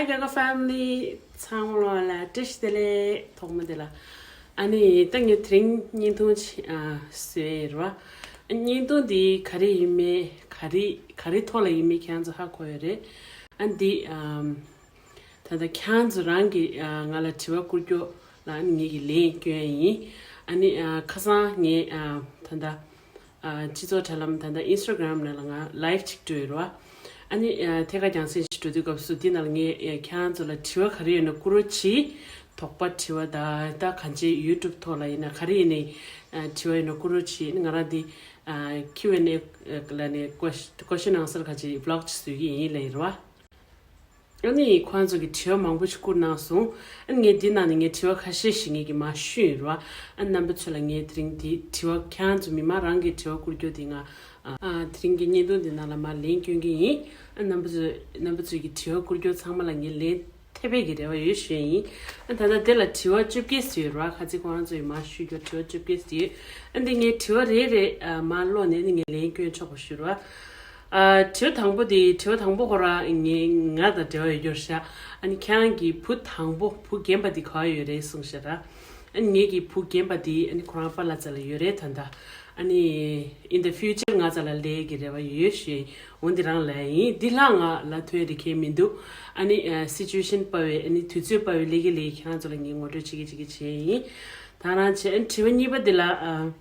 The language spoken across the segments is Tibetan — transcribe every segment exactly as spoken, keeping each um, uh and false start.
Hi Gaga family. ཚང་མ་ལ་བཀྲ་ཤིས་བདེ་ལེགས། ཐོག་མ་དེ་ལ། ཨ་ནི་ད་ངས་དེ་རིང་བརྙན་ཐུང་ཅིག་ཨ་བཟོས་ཡོད་རེད་བ། བརྙན་ཐུང་འདི་ག་རེ་ཡིན་མིན་ག་རེ་ག་རེ་ཐོག་ལ་ཡིན་མིན་ཁྱེད་རང་ཚོ་ཧ་གོ་ཡོད་རེད། ཨ་འདི་ཨམ། ད་ལྟ་ཁྱེད་རང་ཚོ་རང་གིས་ཨ་ང་ལ་དྲི་བ་བསྐུར་རྒྱུ་ལ་ཨ་ནི་ངེད་ཀྱིས་ལན་སྐྱོན་ཡ་ཡིན། ཨ་ནི་ཨ་ཁ་སང་ངས་ཨ་ད་ལྟ་ཨ་སྤྱི་ཚོགས་དྲ་ལམ་ད་ལྟ་Instagram་ནང་ལ་ང་live་ཅིག་འགྲོ་ཡོད་རེད་བ། ཨ་ནི་ཨ་ཐད་ཀར་རྒྱང་སྲིང་ཞིག་འགྲོ་དུས་སྐབས་སུ་འདི་ནང་ལ་ངས་ཨ་ཁྱེད་རང་ཚོ་ལ་དྲི་བ་ག་རེ་ཡོད་ན་བསྐུར་རོགས་གྱིས། དོགས་པ་དྲི་བ་ད་ད་གང་ཅི་YouTube་ཐོག་ལ་ཡིན་ན་ག་རེ་ཡིན་ནའི་ཨ་དྲི་བ་ཡོད་ན་བསྐུར་རོགས་གྱིས། ཨ་ནི་ང་རང་འདི་ཨ་Q and A་ལ་ནས་question answer་ག་ཅི་vlog་ཅིག་བཟོ་གི་ཡིན་ལབ་ཡོད་རེད་བ། ཨ་ནི་ཁོང་ཚོ་གིས་དྲི་བ་མང་པོ་ཞིག་བསྐུར་གནང་སོང་། ཨ་ནི་ངས་འདི་ནང་ནས་ངས་དྲི་བ་ཁ་ཤས་ཤིག་ངས་ཀྱིས་མར་ཞུས་ཡོད་རེད་བ། ཨ་ནི་རྣམ་པ་ཚོ་ལ་ངས་དེ་རིང་འདི་དྲི་བ་ཁྱེད་རང་ཚོ་མི་མང་རང་གིས་དྲི་བ་བསྐུར་རྒྱུ་འདི་ང་ཨ་དེ་རིང་གི་བརྙན་ཐུང་འདི་ནང་ལ་མར་ལན་སྐྱོན་གྱི་ཡིན། ཨ་ནི་རྣམ་པ་ཚོ་རྣམ་པ་ཚོས་ཀྱིས་དྲི་བ་བསྐུར་རྒྱུ་ཚང་མ་ལ་ངས་ལན་ཐེབས་པའི་གི་རེ་བ་ཡོད་ཞུ་ཡ་ཡིན། ཨ་ད་ལྟ་དེ་ལ་དྲི་བ་བཅོ་བརྒྱད་ཙམ་ཡོད་རེད་བ། ཁ་ཚིག་ཁོ་རང་ཚོ་ཡིས་མར་ཞུས་རྒྱུ་དྲི་བ་བཅོ་བརྒྱད་ཙམ་ཡོད། ཨ་འདི་ངས་དྲི་བ་རེ་རེ་ཨ་མར་ཀློག་ནས་ཨ་ནི་ངས་ལན་སྐྱོན་ཆོག་པ་ཞུ་རེད་བ། ཨ་དྲི་བ་དང་པོ་དེ་དྲི་བ་དང་པོ་ཁོ་རང་ངས་ང་དང་འབྲེལ་བ་ཡོད་རྒྱུ་རེད་ཤག་ཨ་ནི་ཁྱེད་རང་གི་བུ་དང་པོ་བུ་རྒན་པ་དེ་ག་པར་ཡོད་རེད་གསུངས་ཤག་ར། ཨ་ནི་ངེད་ཀྱི་བུ་རྒན་པ་དེ་ཨ་ནི་ཁོ་རང་པཱ་ལགས་རྩ་ལ་ཡོད་རེད་ད་ལྟ། ཨ་ནི་in the future་ང་རྩ་ལ་སླེབས་ཀྱི་རེ་བ་ཡོད་ཞེས་འོ་འདི་རང་ལབ་ཡིན། འདི་ལྷག་ང་ལབ་ཐུབ་ཡ་དེ་གང་ཡང་མི་འདུག་ཨ་ནི་ཨ་situation་དཔའ་བའི་ཨ་ནི་དུས་ཚོད་དཔའ་བའི་ལས་ཀྱི་ལས་ཁྱེད་རང་ཚོ་ལ་ངས་ངོ་སྤྲོད་བྱེད་ཀྱི་བྱེད་ཀྱི་བྱས་ཡིན། ད་རང་བྱས་ཨ་ནི་དྲི་བ་གཉིས་པ་འདི་ལ་ཨ།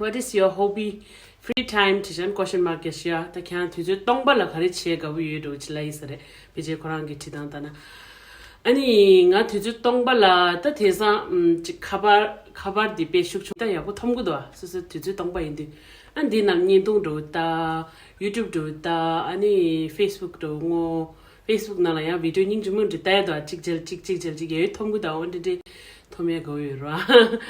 What is your hobby? Free time དྲི་བྱས་ན་question mark་རྒྱག་ཤག་ད་ཁྱེད་རང་དུས་ཚོད་སྟོང་པ་ལ་ག་རེ་བྱེད་དགའ་པོ་ཡོད་འགྲོ་ཅི་ལབ་ཡིན་ས་རེད། ཕལ་ཆེར་ཁོ་རང་གི་དྲི་སྟངས་ལྟར་ན། ཨ་ནི་ང་དུས་ཚོད་སྟོང་པ་ལ་ད་དེང་སང་ཨམ་ཅིག་ཁ་པར་ཁ་པར་འདི་དཔེ་ཤུགས་ཆུང་ད་ཡག་པོ་མཐོང་གི་འདུག་ཨ་སོ་སོ་དུས་ཚོད་སྟོང་པ་ཡིན་དུས། ཨ་འདི་ནང་བརྙན་ཐུང་འགྲོ་ད། YouTube་འགྲོ་ད། ཨ་ནི་Facebook་འགྲོ་ངོ་། Facebook་ནང་ལ་ཡང་video་སྙིང་རྗེ་མོ་འདྲ་ལྟ་ཡ་འདུག་ཨ་གཅིག་མཇལ་གཅིག་གཅིག་མཇལ་གཅིག་ཡོད་མཐོང་གི་འདུག་ཨ་འདྲ་འདྲ་མཐོང་ཡ་དགའ་པོ་ཡོད་ར།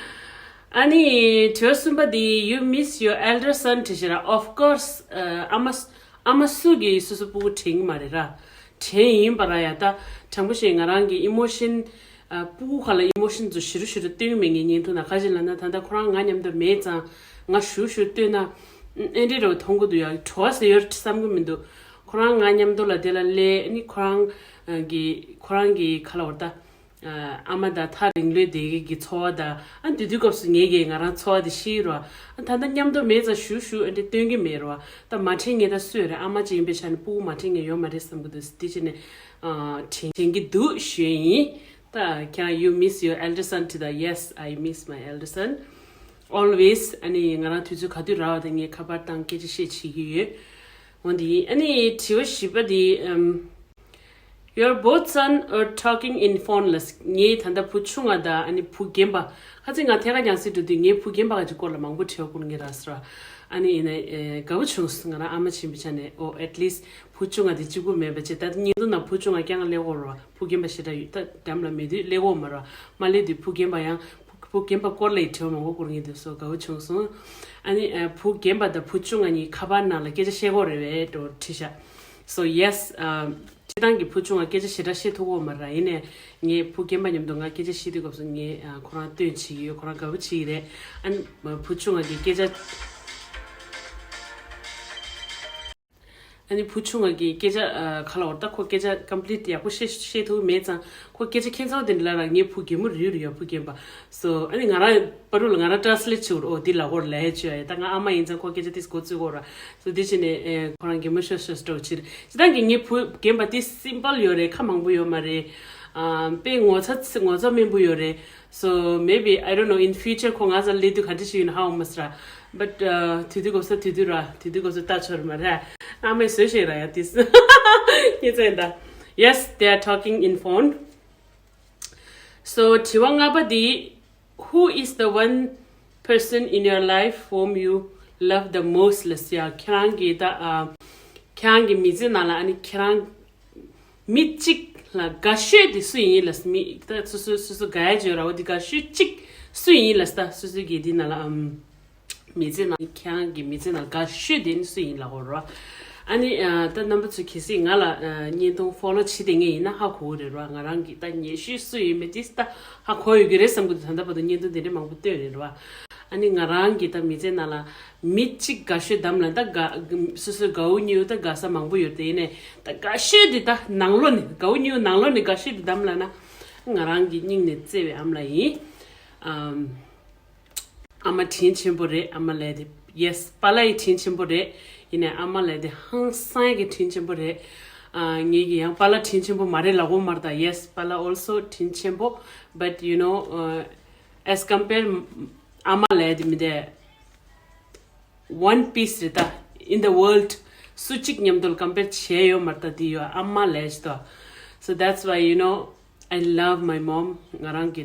ཨ་ནི་དྲི་བ་གསུམ་པ་འདི་you miss your elder son དྲི་ཤག་ར། Of course ཨ་མ་ཨ་མ་སུ་གིས་སོ་སོ་སྤུ་གུ་དྲན་གྱི་མ་རེད་ར། དྲན་ཡིན་པ་ར་ཡ་ད་དྲང་པོ་བཤད་ང་རང་གི་emotion ཨ་སྤུ་གུ་ཁ་ལ་emotion་ཚོ་ཞེ་དྲག་ཞེ་དྲག་སྟོན་གྱི་མེད། ངས་བརྙན་ཐུང་ནང་ཁ་ཅིག་ལབ་ན་ད་ལྟ་ཁོ་རང་ང་མཉམ་དུ་མེད་ཙང་ང་ཞུ་ཞུ་སྟོན་ན་ཨེ་འདྲ་རོ་མཐོང་གི་འདུག་ཡ་བྲོ་བ་ཟེར་ཡོད་བསམ་གྱི་མི་འདུག་ཁོ་རང་ང་མཉམ་དུ་ལ་དེ་ལ་སླེབས་ཨ་ནི་ཁོ་རང་གི་ཁོ་རང་གི་ཁ་ལ་བར་ད། ཨ་མ་དང་ཐག་རིང་ལོས་བསྡད་ཀྱི་ཚོར་བ་དང་ཨ་དེ་དུས་སྐབས་སུ་ངེད་ཀྱིས་ང་རང་ཚོར་བ་དེ་ཤེས་རོ། ཨ་ད་ལྟ་མཉམ་དུ་མེད་ཙང་ཞུ་ཞུ་ཨ་འདྲ་སྟོན་གྱི་མེད་རོ། ད་མ་དྲན་ངེས་ད་སུ་ཡོད་རེད། ཨ་མ་ཅིག་ཡིན་པའི་ཆ་ནས་སྤུ་གུ་མ་དྲན་ངེས་ཡོད་མ་རེད་བསམ་གྱི་འདུག་དེ་བྱས་ནས་ཨ་དྲན་དྲན་གྱི་འདུག་ཞུས་ཡིན། ད་ཁྱེད་you miss your elder son དྲིས་ད། Yes, I miss my elder son always. ཨ་ནི་ང་རང་དུས་ཚོད་ག་དུས་རག་པ་དང་ངས་ཁ་པར་བཏང་སྐད་ཆ་བཤད་བྱེད་ཀྱི་ཡོད། འོ་འདི་ཡིན། ཨ་ནི་དྲི་བ་བཞི་པ་འདི་ཨམ། Your both son are talking in phone ལ། ངའི་ད་ལྟ་བུ་ཆུང་བ་དང་ཨ་ནི་བུ་རྒན་པ། ཁ་ཚིག་ང་ཐད་ཀར་རྒྱང་སྲིང་འགྲོ་དུས་ངའི་བུ་རྒན་པ་ག་ཅིག་སྐོར་ལ་མང་པོ་དྲི་བ་བསྐུར་ངེས་རག་སོང་ར། ཨ་ནི་ཡིན་ན་ཨེ་དགའ་པོ་བྱུང་སོང་། ང་རང་ཨ་མ་ཆེན་པོའི་ཆ་ནས་ཨོ་at least བུ་ཆུང་བ་དེ་གཅིག་པུ་མེད་པ་བྱས། ད་ལྟ་བརྙན་ཐུང་ནང་བུ་ཆུང་བ་རྐྱང་སླེབས་ཡོད་རེད་བ། བུ་རྒན་པ་ཞེ་དྲག་ཡོད་ད་འགྲམ་ལ་མེད་དུས་སླེབས་ཡོད་མ་རེད་བ། མ་སླེབས་དུས་བུ་རྒན་པ་ཡང་བུ་རྒན་པ་སྐོར་ལ་ཡི་དྲི་བ་མང་པོ་བསྐུར་ངེས་འདུག་སོ་དགའ་པོ་བྱུང་སོང་། ཨ་ནི་ཨ་བུ་རྒན་པ་དང་བུ་ཆུང་བ་གཉིས་ཁ་པར་ནང་ལ་སྐད་ཆ་བཤད་ཀྱི་ཡོད་རེད་པས་འགྲོ་དྲིས་ཤག So yes ཨ། སྤྱིར་བཏང་གི་བུ་ཆུང་བ་སྐད་ཆ་ཞེ་དྲག་བཤད་ཐུབ་ཀྱི་ཡོད་མ་རེད། ཡིན་ནའི་ངས་བུ་རྒན་པ་མཉམ་དུ་ང་སྐད་ཆ་བཤད་དུས་སྐབས་སུ་ངས་ཨ་ཁོ་རང་སྟོན་བྱེད་ཀྱི་ཡོད། ཁོ་རང་དགའ་པོ་བྱེད་ཀྱི་རེད། ཨ་ནི་བུ་ཆུང་བ་གི་སྐད་ཆ། ཨ་ནི་བུ་ཆུང་བ་གི་སྐད་ཆ་ཨ་ག་ལ་བར་ད་ཁོ་སྐད་ཆ་complete་ཡག་པོ་བཤད་བཤད་ཐུབ་ཀྱི་མེད་ཙང་ཁོ་སྐད་ཆ་ཁྱད་མཚར་དེ་འདྲ་ལབ་ར་ངའི་བུ་གད་མོ་རིལ་རིལ་ཡོད། བུ་རྒན་པ། So ཨ་ནི་ང་རང་བར་དུ་ལ་ང་རང་translate་བྱེད་དགོས་རེད། ཨོ་འདི་ལབ་ཀྱི་ཡོད་རེད་ལབ་ཡ་བྱས་ཡ། ད་ང་ཨ་མ་ཡིན་ཙང་ཁོ་སྐད་ཆ་དེ་གོ་ཚོད་ཀྱི་ཡོད་རེད། So་དེ་བྱས་ནས་ཨེ་ཁོ་རང་གད་མོ་ཤོར་ཤོར་འགྲོ་ཕྱིར། སྤྱིར་བཏང་གི་ངའི་བུ་རྒན་པ་དེ་simple་ཡོད་རེད། ཁ་མང་པོ་ཡོད་མ་རེད། ཨ་དཔེ་ངོ་ཚ་ངོ་ཚ་དམན་པོ་ཡོད་རེད། So maybe I don't know in future་ཁོ་ང་ཚོ་སླེབས་དུས་ག་འདྲ་ཞིག་ཡིན་ན་ཧ་གོ་མ་སོང་ར། But དུས་དུས་སྐབས་སུ་དུས་དུས་ར་དུས་དུས་སྐབས་སུ་ལྟ་ཆོག་རེད་མ་རེད། ཨ་མས་བཟོས་ཤེས་ར་ཡ་དེ་སུ་ངེད་ཚོ་ཡིན་ད། Yes, they are talking in phone. So དྲི་བ་ལྔ་པ་འདི། Who is the one person in your life whom you love the most ལ་ཟེར་ཡ། ཁྱེད་རང་གི་ད་ཨ་ཁྱེད་རང་གི་མི་ཚེ་ནང་ལ་ཨ་ནི་ཁྱེད་རང་མི་གཅིག་ལ་དགའ་ཤོས་དེ་སུ་ཡིན་ལ། མི་ད་སོ་སོ་སོ་སོ་དགའ་ཡ་བརྗོད་ར་བ་དེ་དགའ་ཤོས་གཅིག་སུ་ཡིན་ལ། ད་སོ་སོ་གི་དེ་ནང་ལ་ཨམ་མི་ཚེ་ནང་ཁྱེད་རང་གི་མི་ཚེ་ནང་དགའ་ཤོས་དེ་ནི་སུ་ཡིན་ལབ་ཀྱི་ཡོད་རེད་བ། ཨ་ནི་ཨ་ད་རྣམ་པ་ཚོས་གལ་སྲིད་ང་ལ་ཨ་བརྙན་ཐུང་follow་བྱེད་བསྡད་མཁན་ཡིན་ན་ཧ་གོ་གི་རེད་བ། ང་རང་གི་ད་ཉེ་ཤོས་སུ་ཡིན་མིན་དེ་ད་ཧ་གོ་ཡོད་ཀྱི་རེད་བསམ་གྱི་འདུག་ད་ལྟ་བར་དུ་བརྙན་ཐུང་དེ་འདྲ་མང་པོ་བཏོན་རེད་བ། ཨ་ནི་ང་རང་གི་ད་མི་ཚེ་ནང་ལ་མི་གཅིག་དགའ་ཤོས་བདམས་ལ་ད་དགའ་སོ་སོའི་དགའ་བོ་ཉེ་བོ་ད་དགའ་ས་མང་པོ་ཡོད་དེ་ཡིན་ནས་ད་དགའ་ཤོས་དེ་ད་ནང་ལོགས་ནས་དགའ་བོ་ཉེ་བོ་ནང་ལོགས་ནས་དགའ་ཤོས་དེ་བདམས་ལ་ན་ང་རང་གི་སྙིང་ནས་བརྩེ་བའི་ཨ་མ་ལགས་ཡིན། ཨམ། ཨ་མ་དྲིན་ཆེན་པོ་རེད། ཨ་མ་ལགས་དེ། ཡེས། པཱ་ལགས་ཡི་དྲིན་ཆེན་པོ་རེད། ཡིན་ནའི་ཨ་མ་ལགས་དེ་ཧང་སང་གི་དྲིན་ཆེན་པོ་རེད། ཨ། ངེད་ཀྱི་ཡང་པཱ་ལགས་དྲིན་ཆེན་པོ་མ་རེད་ལབ་དགོས་མ་རེད་ད། ཡེས། པཱ་ལགས་also དྲིན་ཆེན་པོ། But you know, uh, as compare ཨ་མ་ལགས་དེ་མི་དེ་one piece རེད་ད། In the world སུ་གཅིག་མཉམ་དུ་ལ་compare བྱས་ཡོད་མ་རེད་ད། དེ་ཡོད་ཨ་མ་ལགས་ཅིག་ད། So that's why, you know, I love my mom. ང་རང་གི་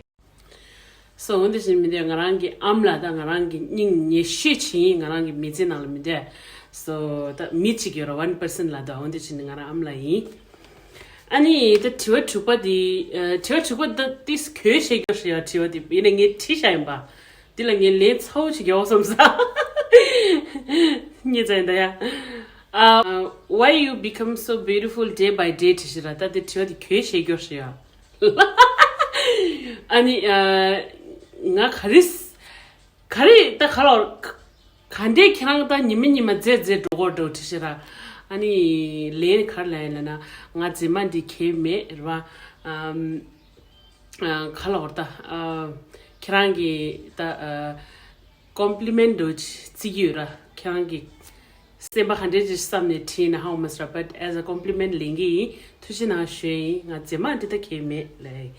སོ་འོན་ཏེ་བཞིན་མི་འདོད་ང་རང་གི་ཨམ་ལ་དང་ང་རང་གི་སྙིང་ཉེ་ཤོས་ཆེ་ཡིན། ང་རང་གི་མི་ཚེ་ནང་ལ་མི་འདོད། སོ་ད་མི་གཅིག་ཡོད་ར་one person ལ་དང་འོན་ཏེ་བཞིན་ང་རང་ཨམ་ལ་ཡིན། ཨ་ནི་ད་དྲི་བ་དྲུག་པ་འདི་ཨ། དྲི་བ་དྲུག་པ་ད་ཏིས་གོས་ཤེས་རྒྱུ་ཞེས་ཡ་དྲི་བ་འདི་ཡིན་ན་ངས་བྲིས་བཞག་ཡིན་པ། འདི་ལ་ངས་ལན་ཚ་བོ་ཞིག་རྒྱག་བསམ་ས། ངས་ཙང་ཡིན་ད་ཡ། ཨ། Why you become so beautiful day by day དྲི་ཞིག་ར། ད་འདི་དྲི་བ་འདི་གོས་ཤེས་རྒྱུ་ཞེས་ཡ། ཨ་ནི་ཨ། ང་ག་རེ་ག་རེ་ད་ག་ལ་ག་འདྲས་ཁྱེད་རང་ད་ཉི་མ་ཉི་མ་རྫས་རྫས་འགྲོ་གོ་འགྲོ་དྲི་ཤེས་ར། ཨ་ནི་ལན་ག་རེ་ལན་ལ་ན་ང་རྫས་མ་འདི་གས་མེད་རེད་བ། ཨམ། ཨ། ག་ལ་བར་ད། ཨ། ཁྱེད་རང་གི་ད། ཨ། compliment འགྲོ་བརྩི་གི་ཡོད་ར། ཁྱེད་རང་གི་སེམས་པ་ག་འདྲས་ཅིག་བསམ་ནས་བྲིས་ན་ཧ་གོ་མ་སོང་ར། But as a compliment ལེན་གི་ཡིན། ཐུགས་རྗེ་གནང་ཞུ་ཡིན། ང་རྫས་མ་འདི་ད་གས་མེད་ལེ།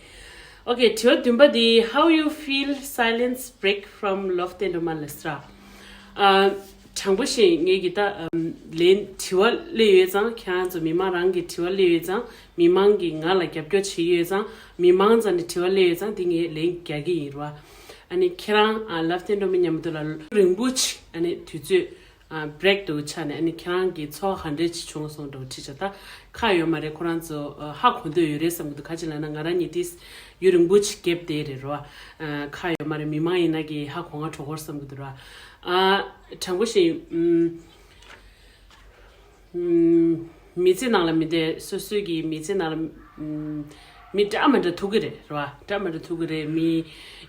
Okay དྲི་བ་བདུན་པ་འདི། How you feel silence break from love དེ་འགྲོ་མ་ལེ་སྲ། ཨ། དྲང་པོ་བཤད་ངེད་ཀྱི་ད་ལན་དྲི་བ་སླེབས་ཡོད་ཙང་ཁྱེད་རང་ཚོ་མི་མང་རང་གི་དྲི་བ་སླེབས་ཡོད་ཙང་མི་མང་གིས་ང་ལ་རྒྱབ་སྐྱོར་བྱེད་ཀྱི་ཡོད་ཙང་མི་མང་ཙམ་ནས་དྲི་བ་སླེབས་ཡོད་ཙང་དེ་ངས་ལན་རྒྱག་གི་ཡིན་ར། ཨ་ནི་ཁྱེད་རང་ཨ། ལབ་སྟེ་འགྲོ་མི་མཉམ་དུ་ལ་རིང་པོ་ཅིག་ཨ་ནི་དུས་ཚོད་ཨ། བྷི་རེག་འདྲ་བོ་ཆགས་ནས་ཨ་ནི་ཁྱེད་རང་གི་ཚོར་བ་ག་འདྲས་ཅིག་བྱུང་སོང་འདྲ་བོ་དྲིས་བྱ་ད་ཁག་ཡོད་མ་རེད། ཁོ་རང་ཚོ་ཨ། ཧ་གོ་འདོད་ཡོད་རེད་བསམ་གི་འདུག་ག་ཅི་ལབ་ན་ང་རང་གཉིས་ཏིས་ཡུན་རིང་པོ་ཅིག་གེབ་བསྡད་རེད་རོ། ཨ། ཁག་ཡོད་མ་རེད། མི་མང་ཡིན་ན་གི་ཧ་གོ་ང་གྲོགས་སྐོར་བསམ་གི་འདུག་ར། ཨ། དྲང་པོ་བཤད་ཨུམ། ཨུམ། མི་ཚེ་ནང་ལ་མི་བདེ་སོ་སོའི་གི་མི་ཚེ་ནང་ལ་ཨུམ། མི་འདྲ་མི་འདྲ་ཐུག་གི་རེད་རོ། འདྲ་མི་འདྲ་ཐུག་གི་རེད། མི་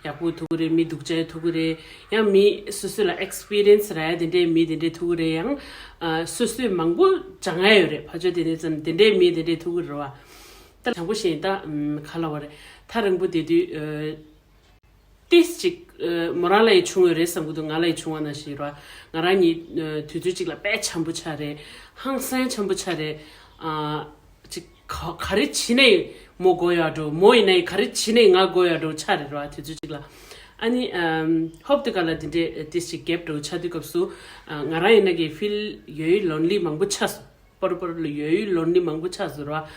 ཡག་པོ་ཐུག་གི་རེད། མི་སྡུག་ཅག་ཐུག་གི་རེད། ཡང་མི་སོ་སོ་ལ་ཨེག་སི་པི་རི་ཡན་སི་རག་ཡ་དེ་འདྲའི་མི་དེ་འདྲའི་ཐུག་གི་རེད། ཡང་ཨ། སོ་སོས་མང་པོ་སྦྱང་ཡ་ཡོད་རེད། ཕར་ཕྱོགས་དེ་འདྲའི་ཙམ་དེ་འདྲའི་མི་དེ་འདྲའི་ཐུག་གི་རེད་བ། ད་དྲང་པོ་བཤད་ད་ཨམ། ག་ལབ་དགོས་རེད། ཐག་རིང་པོ་བསྡད་དུས་ཨ། ཏིས་ཅིག་ཨ། མོ་རང་ལ་ཡི་བྱུང་ཡོད་རེད་བསམ་གི་འདུག་ང་ལ་ཡི་བྱུང་བ་ནང་བཞིན་རེད་བ། ང་རང་གཉིས་ཨ། དུས་ཚོད་གཅིག་ལ་དཔེ་འཆམ་པོ་ཆགས་རེད། ཧང་སང་འཆམ་པོ་ཆགས་རེད། ཨ། ཅིག་ག་ག་རེ་བྱས་ནས་མོ་དགོས་ཡོད་འགྲོ། མོ་ཡིན་ན་ཡི་ག་རེ་བྱས་ནས་ང་དགོས་ཡོད་འགྲོ་ཆགས་རེད་ར། དུས་ཚོད་གཅིག་ལ། ཨ་ནི་ཨམ། ཧོབ་དེ་ག་ལ་དེ་འདྲའི་ཏིས་ཅིག་གེབ་འགྲོ་ཆགས་དུས་སྐབས་སུ་ཨ། ང་རང་ཡིན་ན་གི་ཕིལ་ཡོད་ལོན་ལི་མང་པོ་ཆགས་སོང་། པར་པར་ལ་ཡོད་ལོན་ལི་མང་པོ་ཆགས་སོང་ར།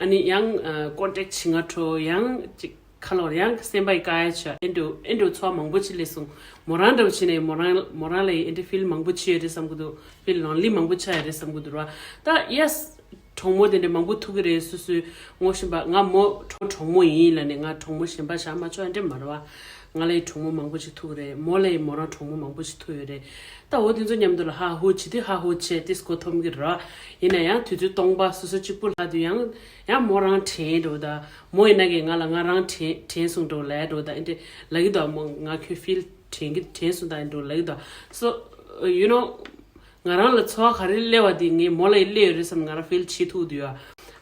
ཨ་ནི་ཡང་ཨ། ཀོན་ཊེག་བྱེད་ང་འགྲོ་ཡང་ཅིག་ཁ་ལོར་ཡང་སེམས་པ་ཡི་དཀའ་ཡ་ཆ་ཨེ་འགྲོ་ཨེ་འགྲོ་ཚོར་བ་མང་པོ་ཅིག་སླེབས་སོང་། མོ་རང་འདྲ་བོ་བྱས་ནས་མོ་རང་མོ་རང་ལ་ཡི་ཨེ་འདྲ་ཕིལ་མང་པོ་བྱས་ཡོད་རེད་བསམ་གི་འདུག་ཕིལ་ལོན་ལི་མང་པོ་ཆགས་ཡོད་རེད་བསམ་གི་འདུག་ར། ད་ཡེས། གྲོགས་མོ་དེ་འདྲ་མང་པོ་ཐུག་གི་རེད། སོ་སོའི་ངོ་ཤེས་པ་ང་མོ་གྲོགས་གྲོགས་མོ་ཡིན་ལབ་ནས་ང་གྲོགས་མོ་གཞན་པ་བཞག་མ་ཆོག་ཨེ་འདྲ་མ་རེད་བ། ང་ལ་ཡི་གྲོགས་མོ་མང་པོ་ཅིག་ཐུག་གི་རེད། མོ་ལ་ཡི་མོ་རང་གྲོགས་མོ་མང་པོ་ཅིག་ཐུག་ཡོད་རེད། ད་འོ་དེ་ཚོ་མཉམ་དུ་ལ་ཧ་ཧུ་བྱེད་དུས་ཧ་ཧུ་བྱས་ཏིས་གོ་ཐོམ་གི་ར། ཡིན་ན་ཡང་དུས་ཚོད་སྟོང་པ་སོ་སོ་གཅིག་པུ་ལྷག་དུས་ཡང་ཡང་མོ་རང་དྲན་འགྲོ་ད། མོ་ཡིན་ན་གི་ང་ལ་ང་རང་དྲན་དྲན་སོང་འགྲོ་ལབ་འགྲོ་ད། ཨེ་འདྲ་ལབ་གི་འདུག་མོ་ང་ཁྱོད་ཕིལ་དྲན་གི་དྲན་སོང་ད་ཨེ་འགྲོ་ལབ་གི་འདུག So you know ང་རང་ལ་ཚོར་བ་ག་རེ་སླེབས་པ་དེ་ངས་མོ་ལ་ཡི་སླེབས་ཡོད་རེད་བསམ་ང་རང་ཕིལ་བྱེད་ཐུབ་འདུག་ཡ།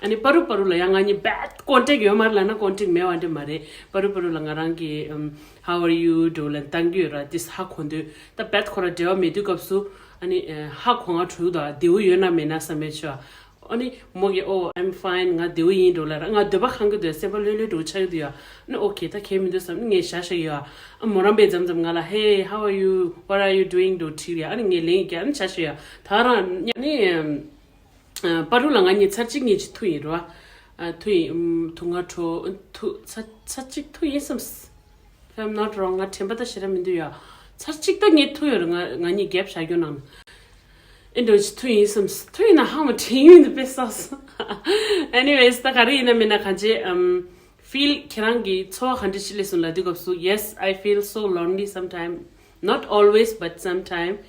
ཨ་ནི་པ་རུ་པ་རུ་ལ་ཡང་ང་གཉིས་བེད་ཀོན་ཊེག་ཡོད་མ་རེད་ལབ་ན་ཀོན་ཊེག་མེད་པ་འདྲ་མ་རེད། པ་རུ་པ་རུ་ལ་ང་རང་གི་ཨམ། How are you འགྲོ་ལབ་བཏང་གི་ཡོད་ར། ཏིས་ཧ་གོ་འདུག་ད་བེད་ཁོ་ར་འབྲེལ་བ་མེད་དུས་སྐབས་སུ་ཨ་ནི་ཧ་གོ་ང་འགྲོ་གི་འདུག་བདེ་བོ་ཡོད་ན་མེད་ན་བསམ་པའི་ཆ། ཨ་ནི་མོ་གིས་Oh I'm fine ང་བདེ་བོ་ཡིན་འགྲོ་ལབ་ར། ང་འདོད་པ་ཁེངས་གི་འདུག་སེམས་པ་ལྷོད་ལྷོད་འགྲོ་ཆགས་ཀྱི་འདུག་ཡ། ཨ་ནི་ཨོ་ཁེ་ད་གལ་མི་འདུག་བསམ་ནི་ངས་བཞག་བཞག་ཡོད་ཡ། ཨ་མོ་རང་པས་མཚམས་མཚམས་ང་ལ་Hey how are you, what are you doing འགྲོ་དྲིས་ཡ། ཨ་ནི་ངས་ལན་རྒྱག་ཨ་ནི་བཞག་བཞག་ཡོད་ཡ། ད་རང་ཨ་ནི་ཨ། པ་རུ་ལ་ང་གཉིས་ཚར་གཅིག་གཉིས་ཅིག་ཐུག་ཡིན་རོ། ཨ། ཐུག་ཡིན། ཨུམ། ཐུག་ང་གྲོ། ཐུག་ཚར་ཚར་གཅིག་ཐུག་ཡིན་བསམ། If I'm not wrong ང་དྲན་པ་ད་ཞེ་དྲག་མི་འདུག་ཡ། ཚར་གཅིག་ད་ངས་ཐུག་ཡོད་རེད། ང་ང་གཉིས་གེབ་བཞག་རྒྱུ་ནང་ན། ཨེ་འདྲ་ཅིག་ཐུག་ཡིན་བསམ། ཐུག་ཡིན་ན་ཧ་མ་དྲན་ཡོད་འདུག་པས་བསམ། Anyways ད་ག་རེ་ཡིན་ན་མིན་ན་གང་ཅི། ཨམ། ཕིལ་ཁྱེད་རང་གི་ཚོར་བ་ག་འདྲ་ཞིག་སླེབས་སོང་ལབ་དུས་སྐབས་སུ། Yes, I feel so lonely sometimes. Not always, but sometimes.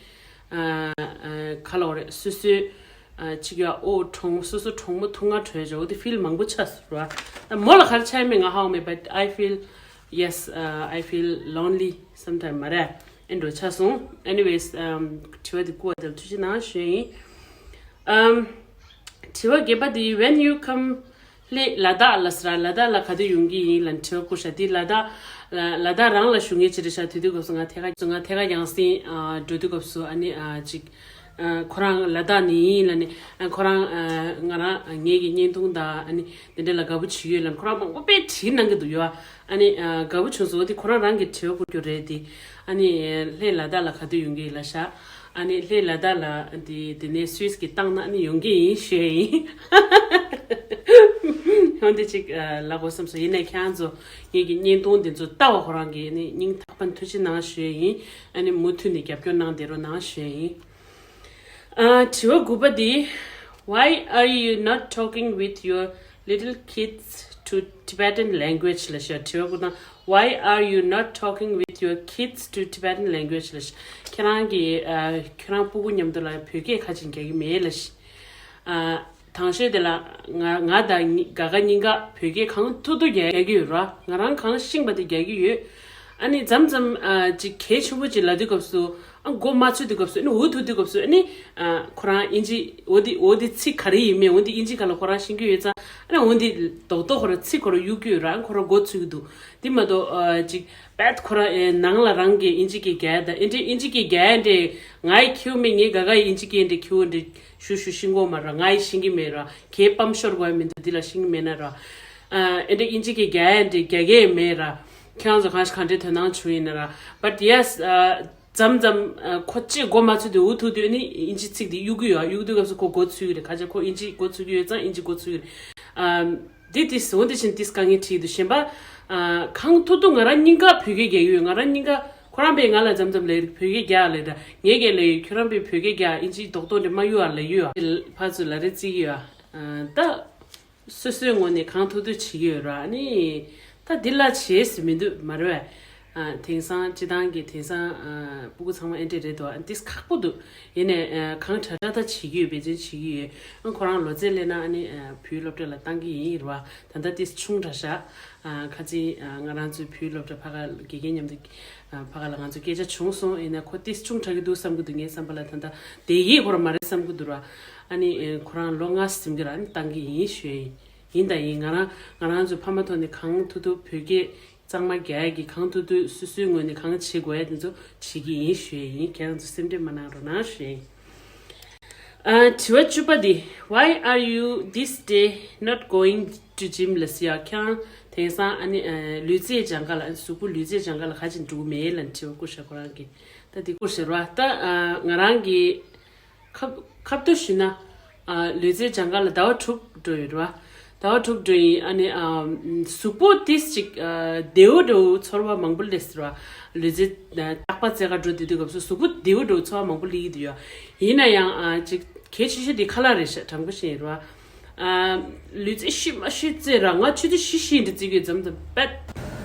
ཨ། ཨ། ག་ལབ་དགོས་རེད། སོ་སོའི། ཨ། ཅིག་ཡ། ཨོ། གྲོགས་མོ། སོ་སོ་གྲོགས་མོ་ཐུག་ང་བྲོས་བྱ། འོ་དེ་ཕིལ་མང་པོ་ཆགས་སོང་ར། ད་མོ་ལ་ག་རེ་ཆགས་ཡོད་མེད་ང་ཧ་གོ་མེད། But I feel, yes, uh, I feel lonely sometimes མ་རེད། ཨེ་འགྲོ་ཆ་སོང་། Anyways, um, དྲི་བ་འདི་བསྐུར་བ་དེ་ལ་ཐུགས་རྗེ་གནང་ཞུ་ཡིན། Um, དྲི་བ་བརྒྱད་པ་འདི། When you come ལྷོ་ལ་དྭགས་ལ་ཟེར། ལ་དྭགས་ལ་ག་དུས་ཡོང་གི་ཡིན་ལབ་དྲི་བ་བསྐུར་ཤག་འདི་ལ་དྭགས་ལ་ལ་དྭགས་རང་ལ་བཞུགས་མཁན་ཅིག་རེད་ཤག་དེ་དུས་སྐབས་སུ་ང་ཐད་ཀར་ང་ཐད་ཀར་རྒྱང་སྲིང་ཨ་འགྲོ་དུས་སྐབས་སུ་ཨ་ནི་ཨ་ཅིག་ཨ་ཁོ་རང་ལ་དྭགས་ནས་ཡིན་ལབ་ནས། ཨ་ཁོ་རང་ཨ་ང་རང་ཨ་ངེད་ཀྱི་བརྙན་ཐུང་དང་ཨ་ནི་དེ་འདྲ་ལ་དགའ་པོ་བྱེད་ཡོད་ལབ་ནས་ཁོ་རང་མང་པོ་དཔེ་བྲིས་གནང་གི་འདུག་ཡོད། ཨ་ནི་ཨ་དགའ་པོ་བྱུང་སོང་། འོ་དེ་ཁོ་རང་རང་གིས་དྲི་བ་བསྐུར་རྒྱུ་རེད་དེ། ཨ་ནི་ལྷོ་ལ་དྭགས་ལ་ག་དུས་ཡོང་གི་ཡིན་ལབ་ཤག་ཨ་ནི་ལྷོ་ལ་དྭགས་ལ་དེ་དེ་ནས་སུད་སི་གིས་བཏང་ན་ཨ་ནི་ཡོང་གི་ཡིན་ཞུ་ཡ་ཡིན། འོ་འདི་ཅིག་ཨ་ལབ་དགོས་བསམ་སོང་། ཡིན་ནའི་ཁྱེད་རང་ཚོ་ངེད་ཀྱི་བརྙན་ཐུང་འདི་ཚོ་ལྟ་བ་ཁོ་རང་གིས་ཨ་ནི་སྙིང་ཐག་པ་ནས་ཐུགས་རྗེ་གནང་ཞུ་ཡ་ཡིན། ཨ་ནི་མུ་མཐུད་ནས་རྒྱབ་སྐྱོར་གནང་བསྡད་རོགས་གནང་ཞུ་ཡ་ཡིན། ཨ་དྲི་བ་དགུ་པ་འདི། Why are you not talking with your little kids to Tibetan language ལབ་ཤག་དྲི་བ་བསྐུར་དང་། Why are you not talking with your kids to Tibetan language ལབ་ཤག་ཁྱེད་རང་གིས་ཨ་ཁྱེད་རང་སྤུ་གུ་མཉམ་དུ་ལ་བོད་སྐད་ག་ཅིག་རྒྱག་གི་མེད་ལབ་ཤག་ཨ་དང་ཤོས་དེ་ལ་ང་ང་དང་གཉིས་ཀ་གཉིས་ཀ་བོད་སྐད་གང་ཐུབ་ཐུབ་རྒྱག་རྒྱག་གི་ཡོད་ར། ང་རང་གང་ཤེས་པ་དེ་རྒྱག་གི་ཡོད། ཨ་ནི་མཚམས་མཚམས་ཨ་ཅིག་གལ་ཆེན་པོ་ཅིག་ལབ་དུས་སྐབས་སུ་ཨ་མགོ་མ་ཚོས་དུས་སྐབས་སུ་ཨ་ནི་འུ་ཐུག་དུས་སྐབས་སུ་ཨ་ནི་ཨ་ཁོ་རང་ཨིན་ཇི་འོ་དེ་འོ་དེ་ཚིག་ག་རེ་ཡིན་མིན་འོ་དེ་ཨིན་ཇི་སྒང་ལ་ཁོ་རང་ཤེས་ཀྱི་ཡོད་ཙང་ཨ་ནི་འོ་དེ་རྡོག་རྡོག་ཁོ་རང་ཚིག་ཁོ་རང་གཡུག་གི་ཡོད་ར། ཁོ་རང་མགོ་ཚོས་ཀྱི་འདུག་དེ་མ་གཏོགས་ཨ་ཅིག་པད་ཁོ་རང་ཨེ་ནང་ལ་རང་གིས་ཨིན་ཇི་སྐད་རྒྱག་ཡ་དང་ཨེ་འདྲས་ཨིན་ཇི་སྐད་རྒྱག་ཡ་འདྲས་ང་ཡི་ཁྱེའུ་མེད། ངའི་ག་ག་ཡི་ཨིན་ཇི་སྐད་འདྲས་ཁྱེའུ་འདྲས་ཞུ་ཞུ་ཤེས་ཀྱི་ཡོད་མ་རེད། ང་ཡི་ཤེས་ཀྱི་མེད་ར། གའི་པམ་ཤོར་དགོས་ཡ་མི་འདུག་འདི་ལ་ཤེས་ཀྱི་མེད་ན་ར། ཨ་ཨེ་འདྲས་ཨིན་ཇི་སྐད་རྒྱག་ཡ་འདྲས་རྒྱག་གི་མེད་ར། ཁྱེད་རང་ཚོ་གང་ཞིག་ག་འདྲས་དོ་སྣང་བྱུང་ཡིན་ན་ར། But yes, ཨ་མཚམས་མཚམས་ཨ་ཁོ་ཅིག་མགོ་མ་ཚོས་དུས་འུ་ཐུག་དུས་ཨ་ནི་ཨིན་ཇི་ཚིག་འདི་གཡུག་གི་ཡོད། གཡུག་དུས་སྐབས་སུ་ཁོ་མགོ་ཚོས་ཀྱི་རེད། ཁ་ཅིག་ཁོ་ཨིན་ཇི་མགོ་ཚོས་ཀྱི་ཡོད་ཙང་ཨིན་ཇི་མགོ་ཚོས་ཀྱི་རེད། ཨ་འདི་དེ་ཟོ་འདི་བཞིན་དེ་དཀའ་ངལ་འཕྲད་ཀྱི་འདུག་གཞན་པ་ཨ་གང་ཐུབ་ཐུབ་ང་རང་གཉིས་ཀ་བོད་སྐད་རྒྱག་གི་ཡོད། ང་རང་གཉིས་ཀ་ཁོ་རང་པས་ང་ལ་མཚམས་མཚམས་ལབ་ཡོད། བོད་སྐད་རྒྱག་ལབ་ད་ངས་སྐད་ལབ་ཡོད། ཁྱོད་རང་པས་བོད་སྐད་རྒྱག་ཨིན་ཇི་རྡོག་རྡོག་འདྲ་མ་གཡུག་ཨ་ལབ་ཡོད། ཨ་ཕར་ཚུར་ལབ་རེས་བརྩི་གི་ཡོད། ཨ་ད་སོ་སོའི་ངོས་ནས་གང་ཐུབ་ཐུབ་བྱེད་ཀྱི་ཡོད་ར། ཨ་ནི་ད་འདི་ལ་བྱེད་ཟེར་མི་འདུག་མ་རེད་པས། ཨ་དེང་སང་སྤྱི་བཏང་གི་དེང་སང་ཨ་སྤུ་གུ་ཚང་མ་ཨེ་འདྲས་རེད་དོ། ཨ་འདི་ཁག་པོ་འདུག་ཡིན་ནའི་ཨ་གང་དྲག་དྲག་ད་བྱེད་ཀྱི་ཡོད། འབད་བརྩོན་བྱེད་ཀྱི་ཡོད། ཨ་ཁོ་རང་ལོ་ཚད་སླེབས་ན་ཨ་ནི་ཨ་བོད་སློབ་གྲྭ་ལ་བཏང་གི་ཡིན་རེད་པ། ད་ལྟ་དེ་ཆུང་དྲགས་ཤག་ཨ་ཁ་ཅིག་ཨ་ང་རང་ཚོའི་བོད་སློབ་གྲྭ་ཕ་ག་དགེ་རྒན་མཉམ་དུ་ཨ་ཕ་ག་ལ་ང་ཚོ་སྐད་ཆ་བྱུང་སོང་། ཡིན་ན་ཁོ་དེ་ཆུང་དྲགས་ཀྱི་འདུག་བསམ་གྱི་འདུག་ངའི་བསམ་པ་ལ་ད་ལྟ་བསྡད་ཀྱི་ཁོ་རང་མ་རེད་བསམ་གྱི་འདུག་ར། ཨ་ནི་ཨ་ཁོ་རང་ལོ་ལྔ་ཟིན་གྱི་ར། ཨ་ནི་བཏང་གི་ཡིན་ཞུ་ཡ་ཡིན། ཡིན་དང་ཡིན། ང་རང་ང་རང་ཚོའི་ཕ་མ་ཐོག་ནས་གང་ཐུབ་ཐུབ་བོད་སྐད་གཙང་མ་རྒྱག་ཡ་གི་གང་ཐུབ་ཐུབ་སོ་སོའི་ངོས་ནས་གང་བྱེད་དགོས་ཡ་དེ་ཚོ་བྱེད་ཀྱི་ཡིན་ཞུ་ཡ་ཡིན། ཁྱེད་རང་ཚོ་སེམས་ཁྲལ་མ་གནང་རོགས་གནང་ཞུ་ཡ་ཡིན། ཨ་དྲི་བ་བཅུ་པ་འདི། Why are you this day not going to gym ལབ་ཤག་ཁྱེད་རང་དེང་སང་ཨ་ནི་ཨ་ལུས་རྩལ་སྦྱང་ག་ལ། གཟུགས་པོ་ལུས་རྩལ་སྦྱང་ག་ལ་ག་ཅིག་འགྲོ་གི་མེད་ལབ་དྲི་བ་བསྐུར་ཤག་ཁོ་རང་གིས་ད་འདི་བསྐུར་ཤག་ར། ད་ཨ་ང་རང་གི་ཁ་ཁ་བརྡ་ཞུས་ན། ཨ་ལུས་རྩལ་སྦྱང་ག་ལ་ཟླ་བ་དྲུག་འགྲོ་ཡོད་རེད་པ། ཟླ་བ་དྲུག་འགྲོ་ཡིན། ཨ་ནི་ཨ་གཟུགས་པོ་ཏིས་ཅིག་ཨ་བདེ་བོ་འདྲ་བོ་ཚོར་བ་མང་པོ་སླེབས་ཟེར་བ། ལུས་རྩལ་ཨ་རྟག་པ་རྩེད་གར་འགྲོ་བསྡད་དུས་སྐབས་སུ་གཟུགས་པོ་བདེ་བོ་འདྲ་བོ་ཚོར་བ་མང་པོ་སླེབས་ཀྱི་འདུག་ཡ། ཡིན་ན་ཡང་ཨ་ཅིག་གལ་ཆེ་ཤོས་དེ་ཁ་ལག་རེད་ཤག་དྲང་པོ་བཤད་ཡིན་རེད་པ། ཨ་ལུས་རྩལ་ཤི་མ་ཤི་རྩེད་ར། ང་ཆུ་ཚོད་བཞི་བཞི་འདྲ་རྩེད་ཀྱི་ཡོད། མཚམས་མཚམས་པད་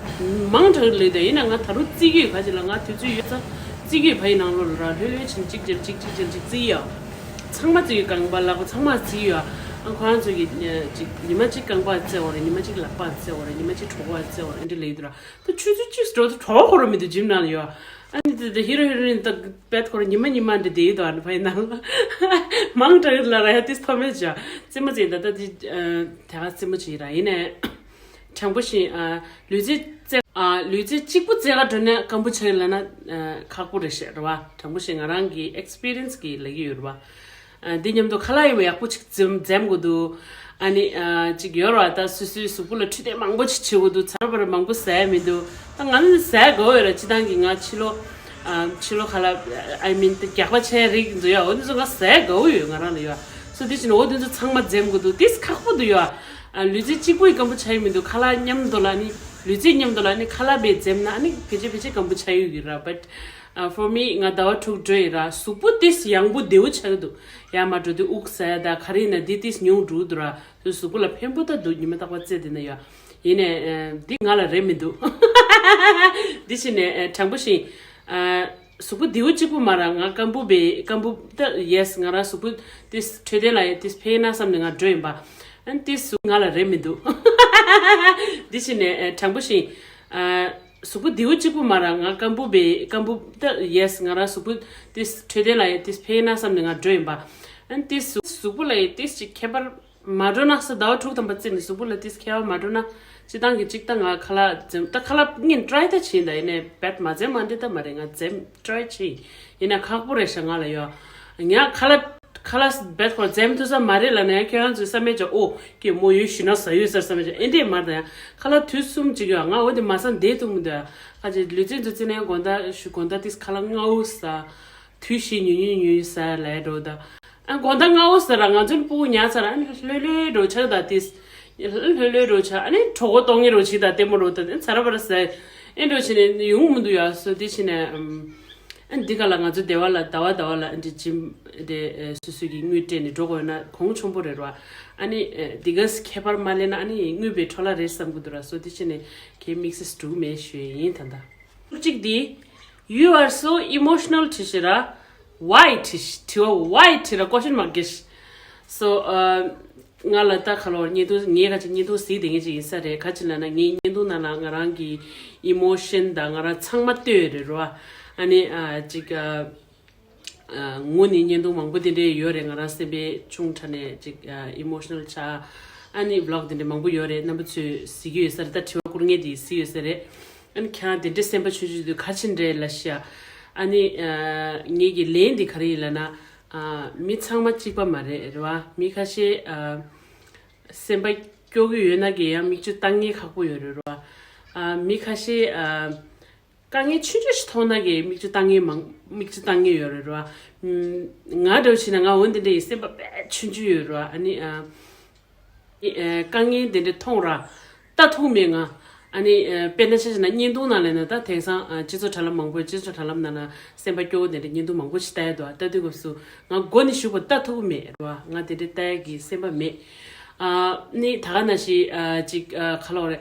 མང་དྲགས་ལས་དང་། ཡིན་ན་ང་ད་རུང་རྩེད་ཀྱི་ཡོད། ག་ཅིག་ལ་ང་དུས་ཚོད་ཡོད་ཙང་རྩེད་ཀྱི་ཡོད། ཕ་ཡི་ནང་ལོགས་ལ་ར་ལྷོད་ལྷོད་བྱས་ནས་གཅིག་བྱས་གཅིག་གཅིག་བྱས་གཅིག་རྩེད་ཡ། ཚང་མ་རྩེད་ཀྱི་ཡོད། རྐང་པ་ལག་པ་ཚང་མ་རྩེད་ཀྱི་ཡོད། ཨ་ཁོ་རང་ཚོ་གིས་ཨ་ཅིག་ཉི་མ་གཅིག་རྐང་པ་རྩེད་འོ་རེད། ཉི་མ་གཅིག་ལག་པ་རྩེད་འོ་རེད། ཉི་མ་གཅིག་གྲོད་ཁོག་རྩེད་འོ་རེད། འདི་ལས་དུས་ར། ད་ཆུ་ཚོད་གཅིག་འགྲོ་དུས་གྲོད་ཁོག་ར་མི་འདུག་ཇིམ་ནང་ལ་ཡོད། ཨ་ནི་དེ་དེ་ཧི་རོ་ཧི་རོ་ཡིན་ད་པད་ཁོ་ར་ཉི་མ་ཉི་མ་འདྲ་བསྡད་ཡོད་དོ། ཨ་ནི་ཕ་ཡི་ནང་ལ་མང་དྲགས་ལ་ར་ཡ་དེ་ཐོག་མེད་ཅག་རྩེད་མོ་རྩེད་ད་ད་དེ་ཨ་དེ་ག་རྩེད་མོ་བྱེད་ར། ཡིན་ནའི་དྲང་པོ་བཤད་ཨ་ལུས་རྩལ་རྩེད་ཨ་ལུས་རྩལ་གཅིག་པུ་རྩེད་ག་འགྲོ་ན་སྐམ་པོ་ཆགས་ཡོད་ལབ་ན་ཨ་ཁག་པོ་རེད་ཤག་རེད་པ། དྲང་པོ་བཤད་ང་རང་གི་ཨེགས་པི་རི་ཡན་སི་གིས་ལབ་ཀྱི་ཡོད་རེད་པ། ཨ་འདི་མཉམ་དུ་ཁ་ལག་ཡིན་པ་ཡག་པོ་ཅིག་འཛེམ་འཛེམ་དགོས་འདུག་ཨ་ནི་ཨ་ཅིག་ཡོད་རེད་པ། ད་སོ་སོའི་གཟུགས་པོ་ལ་འཕྲོད་བསྟེན་མང་པོ་ཅིག་བྱེད་དགོས་འདུག་ཚར་བར་མང་པོ་ཟ་ཡ་མི་འདུག་ད་ང་ནི་ཟ་ཡ་དགའ་བོ་ཡོད་ར། སྤྱིར་བཏང་གི་ང་ཕྱི་ལོགས་ཨ་ཕྱི་ལོགས་ཁ་ལག་I mean རྒྱགས་པ་བྱས་རིགས་འདུག་ཡ། འོ་འདི་ཚོ་ང་ཟ་ཡ་དགའ་བོ་ཡོད། ང་རང་ལ་ཡོད། སོ་འདི་བྱས་ནས་འོ་འདི་ཚོ་ཚང་མ་འཛེམ་དགོས་འདུག་དེ་ཁག་པོ་འདུག་ཡ། ཨ་ལུས་རྩལ་གཅིག་པོ་ཡིས་སྐམ་པོ་ཆགས་ཡོད་མི་འདུག་ཁ་ལག་མཉམ་དུ་ལ་ནི་ལུས་རྩལ་མཉམ་དུ་ལ་ནི་ཁ་ལག་བས་འཛེམ་ན་ཨ་ནི་ཕལ་ཆེར་ཕལ་ཆེར་སྐམ་པོ་ཆགས་ཡོད་ཀྱི་ར། But ཨ་for me ང་ཟླ་བ་དྲུག་འགྲོ་ཡི་ར། གཟུགས་པོ་ཏིས་ཡང་པོ་བདེ་བོ་ཆགས་ཀྱི་འདུག་ཡར་མར་འགྲོ་དུས་དབུགས་ཟ་ཡ་ད་ག་རེ་ཡིན་ན་འདི་ཏིས་ཉུང་འགྲོ་གི་འདུག་ར། གཟུགས་པོ་ལ་ཕན་པོ་ད་འདུག་ཉི་མ་རྟག་པར་རྩེད་བསྡད་ན་ཡ། ཡིན་ནའི་ཨ་འདི་ང་ལ་རེད་མི་འདུག་འདི་བྱས་ནས་ཨ་དྲང་པོ་བཤད་ཨ་གཟུགས་པོ་བདེ་བོ་གཅིག་པུ་མ་ར། ང་སྐམ་པོ་བས་སྐམ་པོ་ད་ཡེས་ང་རང་གཟུགས་པོ་ཏིས་འཕྲོད་བསྟེན་ལ་ཡ་ཏིས་ཕན་ན་བསམ་ནས་ང་འགྲོ་ཡིན་པ། ཨ་ཏིས་གཟུགས་ང་ལ་རེད་མི་འདུག་འདི་བྱས་ནས་ཨ་དྲང་པོ་བཤད་ཨ། གཟུགས་པོ་བདེ་པོ་གཅིག་པུ་མ་ར་ང་སྐམ་པོ་བེ་སྐམ་པོ་ད་ཡེས་ང་རང་གཟུགས་པོ་ཏིས་འཕྲོད་བསྟེན་ལ་ཡེ་ཏིས་ཕན་ན་བསམ་ནས་ང་འགྲོ་ཡིན་པ། ཨན་ཏིས་གཟུགས་པོ་ལ་ཡེ་ཏིས་ཅིག་ཁྱད་པར་མ་འགྲོ་ན་ས་ཟླ་བ་དྲུག་ཐམ་པ་བརྩིས་ནས་གཟུགས་པོ་ལ་ཏིས་ཁྱད་པར་མ་འགྲོ་ན་སྤྱི་བཏང་གི་གཅིག་ད་ང་ཁ་ལག་འཛེམ་ད་ཁ་ལག་ངས་ཀྲའི་ད་བྱིན་ད་ཡིན་ནས་བེད་མ་འཛེམ་མ་འདི་ད་མ་རེད་ང་འཛེམ་ཀྲའི་བྱིན་ཡིན་ན་ཁག་པོ་རེད་ཤག་ང་ལ་ཡོད་ང་ཁ་ལག་ཁ་ལག་བེད་ཁོ་འཛེམ་ཐུབ་ས་མ་རེད་ལ་ནས་ཁྱེད་རང་ཚོས་བསམ་མེད་ཅག་ཨོ་ཀྱེ་མོ་ཡོད་ཞུ་ན་ཟ་ཡོད་ཟེར་བསམ་མེད་ཅག་ཨེ་འདྲས་མ་རེད་ཡང་ཁ་ལག་དུས་གསུམ་ཅིག་ཡོད་ང་འོ་དེ་མ་ས་འདས་ཐུབ་མི་འདུག་ཡ་ཁ་ཅིག་ལུས་རྩལ་འཛུགས་རྩལ་ནས་དགོང་དག་ཞུ་དགོང་དག་ཏིས་ཁ་ལག་མངར་པོ་ཟ། དུས་བཞི་ཉུང་ཉུང་ཉུང་ཉུང་ཟ་ལས་འགྲོ་ད། ཨ་དགོང་དག་མངར་པོ་ཟ་ར་ང་ཚོའི་སྤུ་གུ་ཉལ་ཚར་ཨ་ནི་ལྷོད་ལྷོད་འགྲོ་ཆགས་ད་ཏིས། ལྷོད་ལྷོད་འགྲོ་ཆགས་ཨ་ནི་གྲོད་ཁོག་གཏོང་ངེ་རོ་ཆིག་ད་ལྟད་མོ་རོ་ད་ཚ་ར་བ་ར་ཟ། ཨེ་འགྲོ་ཆི་ནས་ཡོང་མི་འདུག་ཡ་སོ་དེ་ཆི་ནས། ཨ་འདི་ག་ལ་ང་ཚོ་སྡེ་བ་ལ་ཟླ་བ་ཟླ་བ་ལ་ཨ་འདི་ཇིམ་དེ་སོ་སོ་གི་དངུལ་སྤྲད་ནས་འགྲོ་དགོས་ན་གོང་ཆེན་པོ་རེད་རོ། ཨ་ནི་འདི་ག་ཁྱད་པར་མ་ལེན་ན་ཨ་ནི་དངུལ་བའི་འཕྲོ་བརླག་རེད་བསམ་གི་འདུག་ར་སོ་དེ་ཆི་ནས་གའི་དམིགས་བསལ་འགྲོ་གི་མེད་ཞུ་ཡ་ཡིན་ད་ལྟ། གཅིག་འདི། You are so emotional དྲི་ཞེ་ར། Why དྲི་ཞེ་དྲི་བ་why དྲི་ར་question mark གེ་ཞེ། So ང་ལ་ད་ག་ལོར་བརྙན་ཐུང་ངས་ག་ཅིག་བརྙན་ཐུང་གཟིགས་བསྡད་མཁན་ཅིག་ཡིན་ས་རེད་ག་ཅི་ལབ་ན་ངའི་བརྙན་ཐུང་ནང་ལ་ང་རང་གི་emotion དང་ང་རང་ཚང་མ་ལྟོས་རེད་རོ། ཨ་ནི་ཅིག་ངོ་ནས་བརྙན་ཐུང་མང་པོ་དེ་འདྲས་ཡོད་རེད་ང་རང་སེམས་པའི་ཆུང་དྲགས་ནས་ཅིག་emotional ཆགས། ཨ་ནི་vlog དེ་འདྲས་མང་པོ་ཡོད་རེད་རྣམ་པ་ཚོས་གཟིགས་ཀྱི་ཡོད་ས་རེད་ད་དྲི་བ་བསྐུར་མཁན་དེ་གཟིགས་ཡོད་ས་རེད། ཨ་ནི་ཁྱེད་རང་དེ་འདྲས་སེམས་པ་ཆུང་ཆུང་དུས་ག་ཅི་འདྲས་ལབ་ཤག་ཨ་ནི་ངེད་ཀྱི་ལན་འདི་ག་རེ་ཡིན་ལབ་ན། མི་ཚང་མ་གཅིག་པ་མ་རེད་རེད་བ། མི་ཁ་ཤས་སེམས་པ་སྐྱོ་གི་ཡོད་ན་གི་ཡང་མིག་ཆུ་བཏང་མཁན་ཁག་པོ་ཡོད་རེད་རེད་བ། མི་ཁ་ཤས་དཀའ་ངལ་ཆུང་ཆུང་ཞིག་མཐོང་ན་གི་མིག་ཆུ་བཏང་མཁན་མང་མིག་ཆུ་བཏང་མཁན་ཡོད་རེད་རེད་བ། ང་འདྲ་བོ་བྱས་ན་ང་འོ་འདི་འདྲ་ཡི་སེམས་པ་དཔེ་ཆུང་ཆུང་ཡོད་རེད་བ། ཨ་ནི། དཀའ་ངལ་དེ་འདྲ་མཐོང་ར། ལྟ་ཐུབ་མེད་ང་། ཨ་ནི་དཔེར་ན་ཆ་བཞག་ན་བརྙན་ཐུང་ནང་ལས་ན་ད་དེང་སང་སྤྱི་ཚོགས་དྲ་ལམ་མང་པོ་སྤྱི་ཚོགས་དྲ་ལམ་ནང་ན་སེམས་པ་སྐྱོ་བོ་དེ་འདྲ་བརྙན་ཐུང་མང་པོ་ཞིག་ལྟ་ཡ་འདུག་ལྟ་དུས་སྐབས་སུ་ང་མགོ་ནས་གཞུག་པ་ལྟ་ཐུབ་མེད་རེད་བ། ང་དེ་འདྲ་ལྟ་ཡ་གི་སེམས་པ་མེད། ཨ་ནི་ད་ག་ནང་བཞིན་ཅིག་ག་ལབ་དགོས་རེད།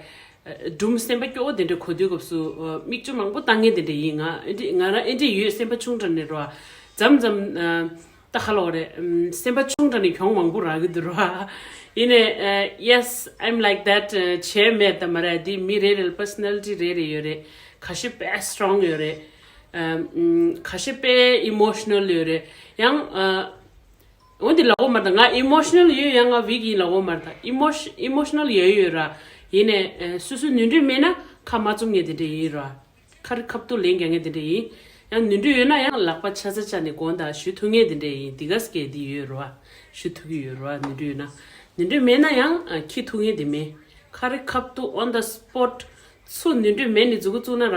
སྒྲུང་སེམས་པ་སྐྱོ་བོ་དེ་འདྲ་གོ་དུས་སྐབས་སུ་མིག་ཆུ་མང་པོ་བཏང་མཁན་དེ་འདྲ་ཡིན་ང་ཨེ་འདྲ་ང་རང་ཨེ་འདྲ་ཡོད་སེམས་པ་ཆུང་དྲགས་ནས་རེད་བ། མཚམས་མཚམས། ད་ཁ་ལོ་རེད། སེམས་པ་ཆུང་དྲགས་ནས་གྱོང་མང་པོ་རག་གི་འདུག་ར། ཡིན་ནས་yes I'm like that བྱས་མེད་ད་མ་རེད་འདི་མི་རེ་རེ་ལ་personality རེ་རེ་ཡོད་རེད། ཁ་ཤས་དཔེ་strong ཡོད་རེད། ཁ་ཤས་དཔེ་emotional ཡོད་རེད། ཡང་འོ་འདི་ལབ་དགོས་མ་རེད་ད་ང་emotional ཡོད་ཡང་ང་weak ཡིན་ལབ་དགོས་མ་རེད་ད་emotion emotional ཡོད་ཡོད་ར། ཡིན་ནས་སོ་སོ་ནུས་འདོད་མེད་ན་ཁ་མ་བཙུམ་ངེས་དེ་འདྲ་ཡིན་ར། ཁ་རི་ཁ་ཐུག་ལན་རྒྱག་མཁན་དེ་འདྲ་ཡིན། ཡང་ནུས་འདོད་ཡོད་ན་ཡང་ལག་པ་ཆ་ཚ་བཅག་ནས་དགོངས་དག་ཞུ་ཐུབ་མཁན་དེ་འདྲ་ཡིན་འདི་ག་སྐད་འདི་ཡོད་རེད་བ། ཞུ་ཐུབ་ཀྱི་ཡོད་རེད་བ་ནུས་འདོད་ཡོད་ན། ནུས་འདོད་མེད་ན་ཡང་ཁྱི་ཐུབ་མཁན་དེ་མེད། ཁ་རི་ཁ་ཐུག་on the spot ཚུར་ནུས་འདོད་མེད་ནས་མཛུ་གུ་བཙུགས་ན་ར།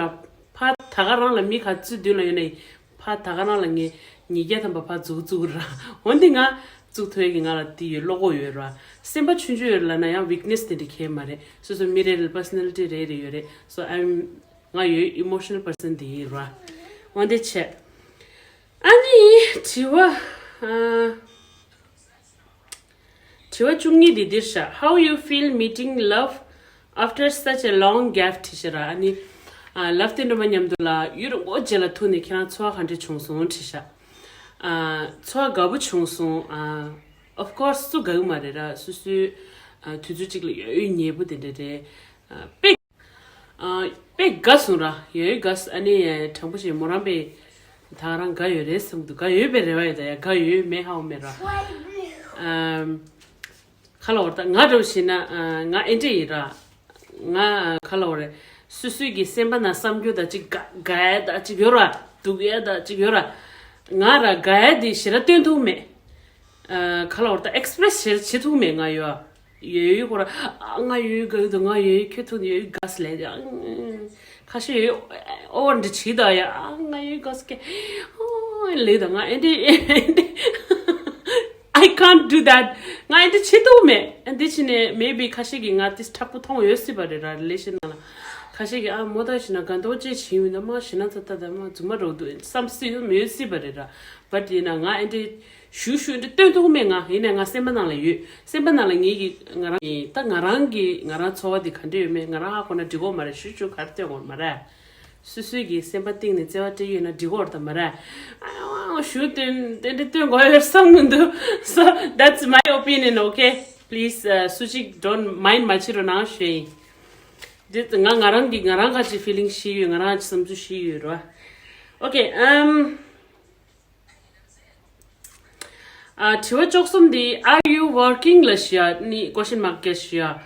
ཕ་ད་ག་རང་ལ་མི་ག་ཚོད་མདུན་ལ་ཡོད་ན་ཡིན། ཕ་ད་ག་རང་ལ་ངས་ཉིས་བརྒྱ་ཐམ་པ་ཕ་མཛུ་གུ་བཙུགས་ར། འོན་ཏེ་ང་བཙུགས་ཐུབ་ཡས་ཀྱི་ང་ལ་དེ་ཡོད་བློ་ཁོག་ཡོད་ར། སེམས་པ་ཆུང་ཆུང་ཡོད་ལབ་ན་ཡང་weakness དེ་འདྲ་གང་ཡང་མ་རེད། སོ་སོ་མི་རེ་རེ་ལ་personality རེ་རེ་ཡོད་རེད། So I'm ང་ཡོད་emotional person དེ་ཡིན་ར། འོན་ཏེ་ཆེ། ཨ་ནི་དྲི་བ། ཨ། དྲི་བ་བཅུ་གཉིས་དེ་འདིར་བཞག How you feel meeting love after such a long gap དྲི་ཤག་ར། ཨ་ནི། ཨ། love དེ་འགྲོ་མ་མཉམ་དུ་ལ་ཡུན་རིང་པོ་རྗེས་ལ་ཐུག་ནས་ཁྱེད་རང་ཚོར་བ་ག་འདྲ་བྱུང་སོང་དྲི་ཤག་ཨ། ཚོར་བ་དགའ་པོ་བྱུང་སོང་། ཨ། of course སུ་དགའ་གི་མ་རེད་ར་སོ་སོའི། ཨ། དུས་ཚོད་གཅིག་ལ་ཡོད་ཡོད་ཉེ་པོ་དེ་འདྲ་རེད། ཨ། དཔེ། ཨ། དཔེ་དགའ་སོང་ར་ཡོད་དགའ་ཨ་ནི་དྲང་པོ་བྱས་མོ་རང་པས་ད་རང་དགའ་ཡོད་རེད་བསམ་འདུག་དགའ་ཡོད་པའི་རེ་བ་ཡོད་ད་ཡ་དགའ་ཡོད་མེད་ཧ་གོ་མེད་ར། ཨམ། ཁ་ལོ་བར་ད་ང་འདྲ་བོ་ཞིག་ན་ང་ཨེ་འདྲས་ཡིན་ར། ང་ཁ་ལོ་བར་སོ་སོའི་གི་སེམས་པ་ན་བསམ་རྒྱུ་ད་ཅིག་དགའ་དགའ་ཡ་ད་ཅིག་ཡོད་ར་སྡུག་ཡ་ད་ཅིག་ཡོད་ར། ང་ར་དགའ་ཡ་དེ་ཞེ་དྲག་སྟོན་ཐུབ་མེད། ཁ་ལོ་བར་ད་express བྱེད་བྱེད་ཐུབ་མེད་ང་ཡོད། ཡོད་ཡོད་ཁོ་ར་ཨ་ང་ཡོད་དགའ་ཡོད་དོ་ང་ཡོད་ཁྱོད་ཐུག་ཡོད་དགའ་སི་ལས་ཨ། ཁ་ཤས་ཡོད་ཨོ་བར་འདྲི་བྱེད་ད་ཡ་ཨ་ང་ཡོད་དགའ་སི་ཀེ་ཨོ་ལས་ད་ང་ཨེ་འདྲི་ཨེ་འདྲི། I can't do that. ང་ཨེ་འདྲི་བྱེད་ཐུབ་མེད། ཨ་འདི་ཕྱི་ནས་maybe ཁ་ཤས་ཀྱིས་ང་ཏིས་དྲག་པོ་མཐོང་ཡོད་སྲིད་པ་རེད་ར་relation ནང་ལ། ཁ་ཤས་ཀྱིས་ཨ་མོ་ད་ཞི་ན་ག་འདོག་ཅེས་བྱིན་ཡོད་ན་མ་ཞི་ན་ཚ་ད་ད་མ་རྫུན་མ་རོགས་འདུག་བསམ་སྲིད་ཡོད་མེད་སྲིད་པ་རེད་ར། but ཡིན་ན་ང་ཨེ་འདྲི། ཞུ་ཞུ་འདི་སྟོན་ཐུབ་མེད་ང་ཡིན་ནའི་ང་སེམས་པ་ནང་ལ་ཡོད། སེམས་པ་ནང་ལ་ངེད་ཀྱི་ང་རང་ཡིན་ད་ང་རང་གི་ང་རང་ཚོར་བ་འདི་ག་འདྲ་ཡོད་མེད་ང་རང་ཧ་གོ་ན་འགྲིག་གོ་མ་རེད། ཞུ་ཞུ་ག་རེ་སྟོན་དགོས་མ་རེད། སོ་སོའི་གི་སེམས་པ་གཏིང་ནས་བརྩེ་བ་སྤྲད་ཡོད་ན་འགྲིག་གོ་རེད་ད་མ་རེད། ཨ་ཞུ་སྟོན་དེ་འདྲ་སྟོན་དགོས་ཡོད་བསམ་མི་འདུག so that's my opinion, okay? Please སུ་ཞིག་don't mind མ་བྱེད་རོགས་གནང་ཞུ་ཡིན། འདི་ང་ང་རང་གི་ང་རང་ག་ཅི་feeling ཤི་ཡོད། ང་རང་ག་ཅི་བསམ་ཚུལ་ཤི་ཡོད་ར། Okay, um, ཨ་དྲི་བ་བཅུ་གསུམ་འདི། Are you working? ལ་ཞུ་ཡ་ནི་question mark ག་ཞུ་ཡ།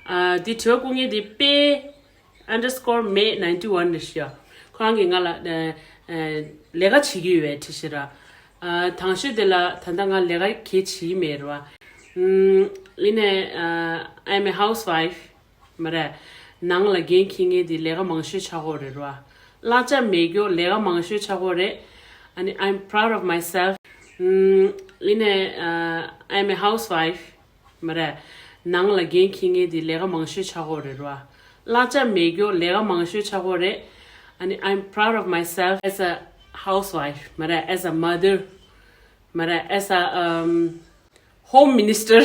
ཨ་འདི་དྲི་བ་བསྐུར་མཁན་འདི་པེ་underscore may ninety one ལ་ཞུ་ཡ། ཁོ་རང་གིས་ང་ལ་ཨ་ཨ་ལས་ཀ་བྱེད་ཀྱི་ཡོད་པའི་དྲི་ཞིག་ར། ཨ་དང་ཤོས་དེ་ལ་ད་ལྟ་ང་ལས་ཀ་གང་ཡང་བྱེད་ཀྱི་མེད་ར། ཨམ་ཡིན་ནའི་ཨ་I'm a housewife མ་རེད། ནང་ལ་འགན་འཁྱེར་མཁན་དེ་ལས་ཀ་མང་ཤོས་ཆགས་ཀྱི་ཡོད་རེད་ར། གླ་ཆ་མེད་རྒྱུ་ལས་ཀ་མང་ཤོས་ཆགས་ཀྱི་ཡོད་རེད། ཨ་ནི་I'm proud of myself. ཨམ་ཡིན་ནའི་ཨ་I'm a housewife མ་རེད། ནང་ལ་འགན་འཁྱེར་མཁན་དེ་ལས་ཀ་མང་ཤོས་ཆགས་ཀྱི་ཡོད་རེད་ར། གླ་ཆ་མེད་རྒྱུ་ལས་ཀ་མང་ཤོས་ཆགས་ཀྱི་ཡོད་རེད། ཨ་ནི་I'm proud of myself as a housewife མ་རེད། As a mother མ་རེད། As a um, home minister.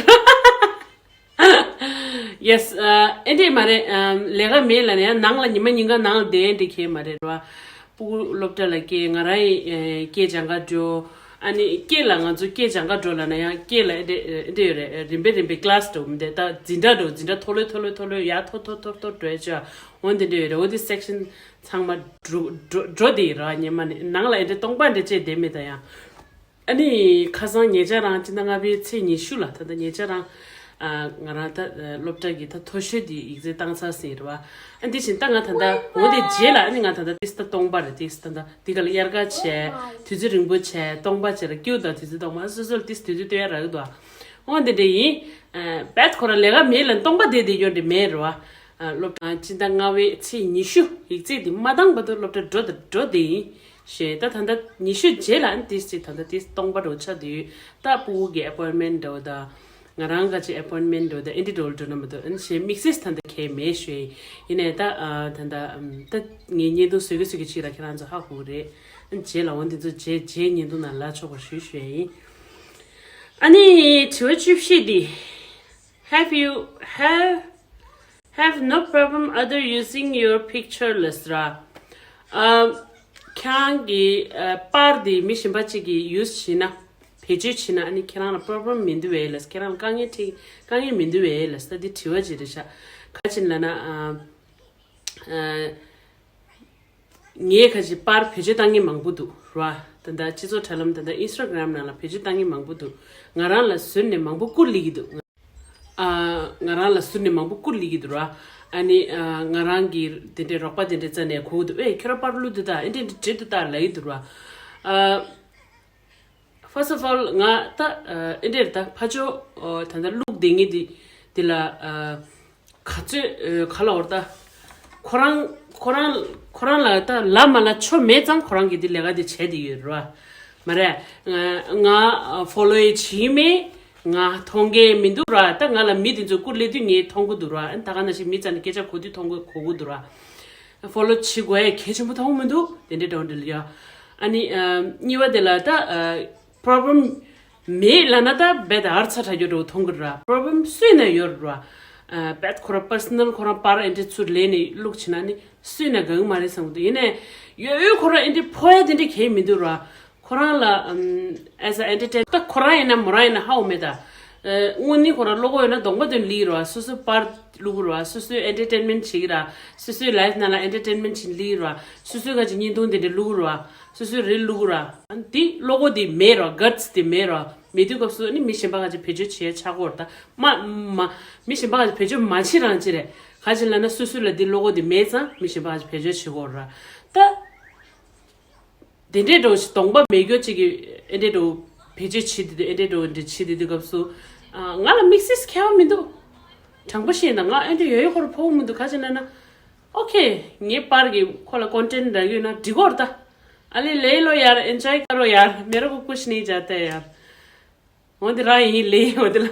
Yes, ཨ་ཨེ་འདྲས་མ་རེད། ཨམ་ལས་ཀ་མེད་ལབ་ན་ཡང་ནང་ལ་ཉི་མ་ཉིན་གང་ནང་ལ་བསྡད་འདྲས་ཁེལ་མ་རེད་ར། སྤུ་གུ་སློབ་གྲྭ་ལ་སྐྱེལ། ང་རང་ཡི་ཨ་སྐད་སྦྱང་ག་འགྲོ། ཨ་ནི་སྐྱེལ་ལ་ང་ཚོ་སྐད་སྦྱང་ག་འགྲོ་ལབ་ན་ཡང་སྐྱེལ་ལ་ཨེ་འདྲས་ཨེ་འདྲས་ཡོད་རེད། རིམ་པས་རིམ་པས་class འགྲོ་མི་འདུག་ད་འཛིན་གྲྭ་འགྲོ། འཛིན་གྲྭ་མཐོ་ལོས་མཐོ་ལོས་མཐོ་ལོས་ཡར་མཐོ་མཐོ་མཐོ་མཐོ་འགྲོ་ཡ་ཅོ། འོ་འདི་འདྲས་ཡོད་རེད། འོ་དེ་section ཚང་མ་འགྲོ་འགྲོ་འགྲོ་དེ་ར། ཉི་མ་ནི་ནང་ལ་ཨེ་འདྲས་སྟོང་པ་འདྲས་བྱས་བསྡད་མེད་ད་ཡང་། ཨ་ནི་ཁ་སང་ཉེ་ཆར་རང་སྤྱི་ཟླ་ལྔ་པའི་ཚེས་ཉི་ཤུ་ལ་ད་ལྟ་ཉེ་ཆར་རང་ཨ་ང་རང་ད་ཨ་སློབ་གྲྭ་གི་ད་མཐོ་ཤོས་དེ་ཡིག་ཚད་བཏང་ཚར་ཟིན་རེད་བ། ཨ་འདི་བཞིན་ད་ང་ད་ལྟ་འོ་དེ་རྗེས་ལ་ཨ་ནི་ང་ད་ལྟ་ཏིས་ད་སྟོང་པ་རེད། ཏིས་ད་ལྟ་འདི་ག་ལ་དབྱར་ཁ་བྱས། དུས་ཚོད་རིང་པོ་བྱས། སྟོང་པ་བྱས་ར། ཀེའུ་དང་དུས་ཚོད་སྟོང་པ། སོ་སོར་ཏིས་དུས་ཚོད་སྟོན་ཡ་རག་གི་འདུག་འོ་འདི་འདྲ་ཡིན། ཨ་བད་ཁོ་ར་ལས་ཀ་མེད་ལ་སྟོང་པ་བསྡད་བསྡད་ཡོད་འདྲ་མེད་རེད་བ། ཨ་སློབ་གྲྭ་སྤྱི་ཟླ་ལྔ་པའི་ཚེས་ཉི་ཤུ་ཡིག་ཚད་དེ་མ་བཏང་བར་དུ་སློབ་གྲྭ་འགྲོ་དང་འགྲོ་བསྡད་ཡིན། ཞེས་ད་ད་ལྟ་ཉི་ཤུ་རྗེས་ལ་ཨ་ནི་ཏིས་ཅིག་ད་ལྟ་ཏིས་སྟོང་པ་འདྲ་བོ་ཆགས་བསྡད་ཡོད། ད་སྤུ་གུ་གི་appointment འདྲ་བོ་དང་། ང་རང་ག་ཅིག་appointment འདྲ་བོ་དང་ཨེ་འདྲས་འགྲོ་འགྲོ་ན་མ་གཏོགས་ཨ་ནི་ཞེས་དམིགས་བསལ་ད་ལྟ་གང་ཡང་མེད་ཞུ་ཡ་ཡིན། ཡིན་ནའི་ད་ཨ་ད་ད་ཨམ་ད་ངའི་བརྙན་ཐུང་བཟོ་གི་བཟོ་གི་ཅིག་ལ་ཁྱེད་རང་ཚོ་ཧ་གོ་གི་རེད། ཨ་ནི་རྗེས་ལ་འོ་འདི་ཚོ་རྗེས་རྗེས་བརྙན་ཐུང་ནང་ལ་ཆོག་པ་ཞུ་ཞུ་ཡ་ཡིན། ཨ་ནི་དྲི་བ་བཅུ་བཞི་འདི། Have you have have no problem other using your picture ལབ་ཟེར་ར། ཨ་ཁྱེད་རང་གི་ཨ་པར་འདི་མི་གཞན་པ་ཅིག་གིས་use བྱེད་ན། བེད་སྤྱོད་བྱེད་ན་ཨ་ནི་ཁྱེད་རང་ལ་problem མི་འདུག་བས་ལབ། ཁྱེད་རང་ལ་དཀའ་ངལ་འཕྲད་དཀའ་ངལ་མི་འདུག་བས་ལབ་ཟེར། ད་འདི་དྲི་བ་ཅིག་རེད་ཤག་ག་ཅི་ལབ་ན་ཨ་ཨ་ངས་ཁ་ཅིག་པར་བེད་སྤྱོད་བཏང་མཁན་མང་པོ་འདུག་ར། ད་ལྟ་སྤྱི་ཚོགས་དྲ་ལམ་ད་ལྟ་Instagram ནང་ལ་བེད་སྤྱོད་བཏང་མཁན་མང་པོ་འདུག་ང་རང་ལ་བཟོས་ནས་མང་པོ་བསྐུར་སླེབས་ཀྱི་འདུག་ཨ་ང་རང་ལ་བཟོས་ནས་མང་པོ་བསྐུར་སླེབས་ཀྱི་འདུག་ར། ཨ་ནི་ཨ་ང་རང་གི་དེ་འདྲའི་རོགས་པ་དེ་འདྲའི་རྩ་ནས་གོ་གི་འདུག་ཨེ་ཁྱོད་རང་པར་བླུགས་འདུག་ད། ཨེ་འདྲས་འདྲས་བྲིས་འདུག་ད་ལབ་ཀྱི་འདུག་ར། ཨ། First of all ང་ད་ཨ་ཨེ་འདྲས་ད་ཕར་ཕྱོགས་ཨ་ད་ལྟ་བླུགས་བསྡད་མཁན་དེ་དེ་ལ་ཨ་ག་ཚོད་ཨ་ག་ལབ་དགོས་རེད་ད། ཁོ་རང་ཁོ་རང་ཁོ་རང་ལ་ད་ལབ་མ་ལབ་ཆོ་མེད་ཙང་ཁོ་རང་གིས་དེ་ལས་ཀ་དེ་བྱས་བསྡད་ཡོད་རེད་བ། མ་རེད། ང་ང་ཨ་follow ཡང་བྱེད་ཀྱི་མེད། ང་མཐོང་གི་མི་འདུག་ར། ད་ང་ལ་མི་དེ་ཚོ་བསྐུར་སླེབས་དུས་ངས་མཐོང་གི་འདུག་ར། ཨ་ད་ག་ནང་བཞིན་མི་རྩ་ནས་སྐད་ཆ་གོ་དུས་མཐོང་གི་གོ་གི་འདུག་ར། Follow བྱེད་དགོས་ཡ་གལ་ཆེན་པོ་མཐོང་མི་འདུག་དེ་འདྲའི་འདྲ་བོ་འདྲ་ལ་ཡ། ཨ་ནི་ཨ་གཉིས་པ་དེ་ལ་ད་ཨ་problem མེད་ལབ་ན་ད་རྦད་ཨར་ཚ་དྲག་རྒྱུ་འདྲ་བོ་མཐོང་གི་ར། Problem སུའི་ནང་ཡོད་ར། ཨ་རྦད་ཁོ་ར་personal ཁོ་རང་པར་ཨེ་འདྲས་ཚུར་ལེན་ནས་བླུགས་བྱས་ན་ནི་སུའི་ནང་དགའ་གི་མ་རེད་བསམ་གི་འདུག་ཡིན་ནའི་ཡོད་ཡོད་ཁོ་ར་ཨེ་འདྲས་ཕོག་ཡ་དེ་འདྲས་གང་ཡང་མི་འདུག་ར། ཁོ་རང་ལ་ཨམ་as a entertain ད་ཁོ་རང་ཡིན་ན་མོ་རང་ཡིན་ན་ཧ་འོ་མེད་ད། ཨ་དངོས་གནས་ཁོ་རང་བློ་ཁོག་ཡོད་ན་གདོང་པ་དེ་ལི་ར། སོ་སོའི་པར་བླུག་ར། སོ་སོའི་entertainment བྱེད་ཀྱི་ར། སོ་སོའི་life ནང་ལ་entertainment བྱེད་ལི་ར། སོ་སོའི་ག་ཅིག་བརྙན་ཐུང་དེ་འདྲ་བླུག་ར། སོ་སོའི་reel བླུག་ར། ཨ་འདི་བློ་ཁོག་དེ་མེད་ར། guts དེ་མེད་ར། མེད་དུས་སྐབས་སུ་ནི་མི་གཞན་པ་ག་ཅིག་བེད་སྤྱོད་བྱེད་ཆགས་ཀྱི་ཡོད་རེད་ད། མ་མ་མི་གཞན་པ་ག་ཅིག་བེད་སྤྱོད་མ་བྱེད་རང་བྱེད་རེད། ག་ཅིག་ལབ་ན་སོ་སོ་ལ་འདི་བློ་ཁོག་དེ་མེད་ཙང་མི་གཞན་པ་ག་ཅིག་བེད་སྤྱོད་བྱེད་ཀྱི་ཡོད་རེད་ད། དེ་འདྲའི་འགྲོ་ཞིག་གདོང་པ་མེད་རྒྱུ་གཅིག་གིས་ཨེ་འདྲའི་འགྲོ་བེད་སྤྱོད་བྱེད་དེ་དུས་ཨེ་འདྲའི་འགྲོ་འདྲ་བྱེད་དེ་དུས་སྐབས་སུ། ཨ་ང་ལ་དམིགས་བསལ་ཁྱད་པར་མི་འདུག་དྲང་པོ་བཤད་ན་ང་ཨེ་འདྲའི་ཡོད་ཡོད་ཁོ་ར་ཕོག་མི་འདུག་ག་ཅི་ན་ན། ཨོ་ཁེ། ངའི་པར་གྱི་ཁོ་ལ་content རག་ཡོད་ན་འགྲིག་གོ་ར་ད། ཨ་ལེ་ལེ་ལོ་ཡར་enjoy ཀ་རོ་ཡར། མེ་རོ་ཁོ་ཀུ་ཤ་ནི་ཇ་ཏ་ཡར། འོ་འདི་རང་ཡིན་ལེ་འོ་འདི་ལ།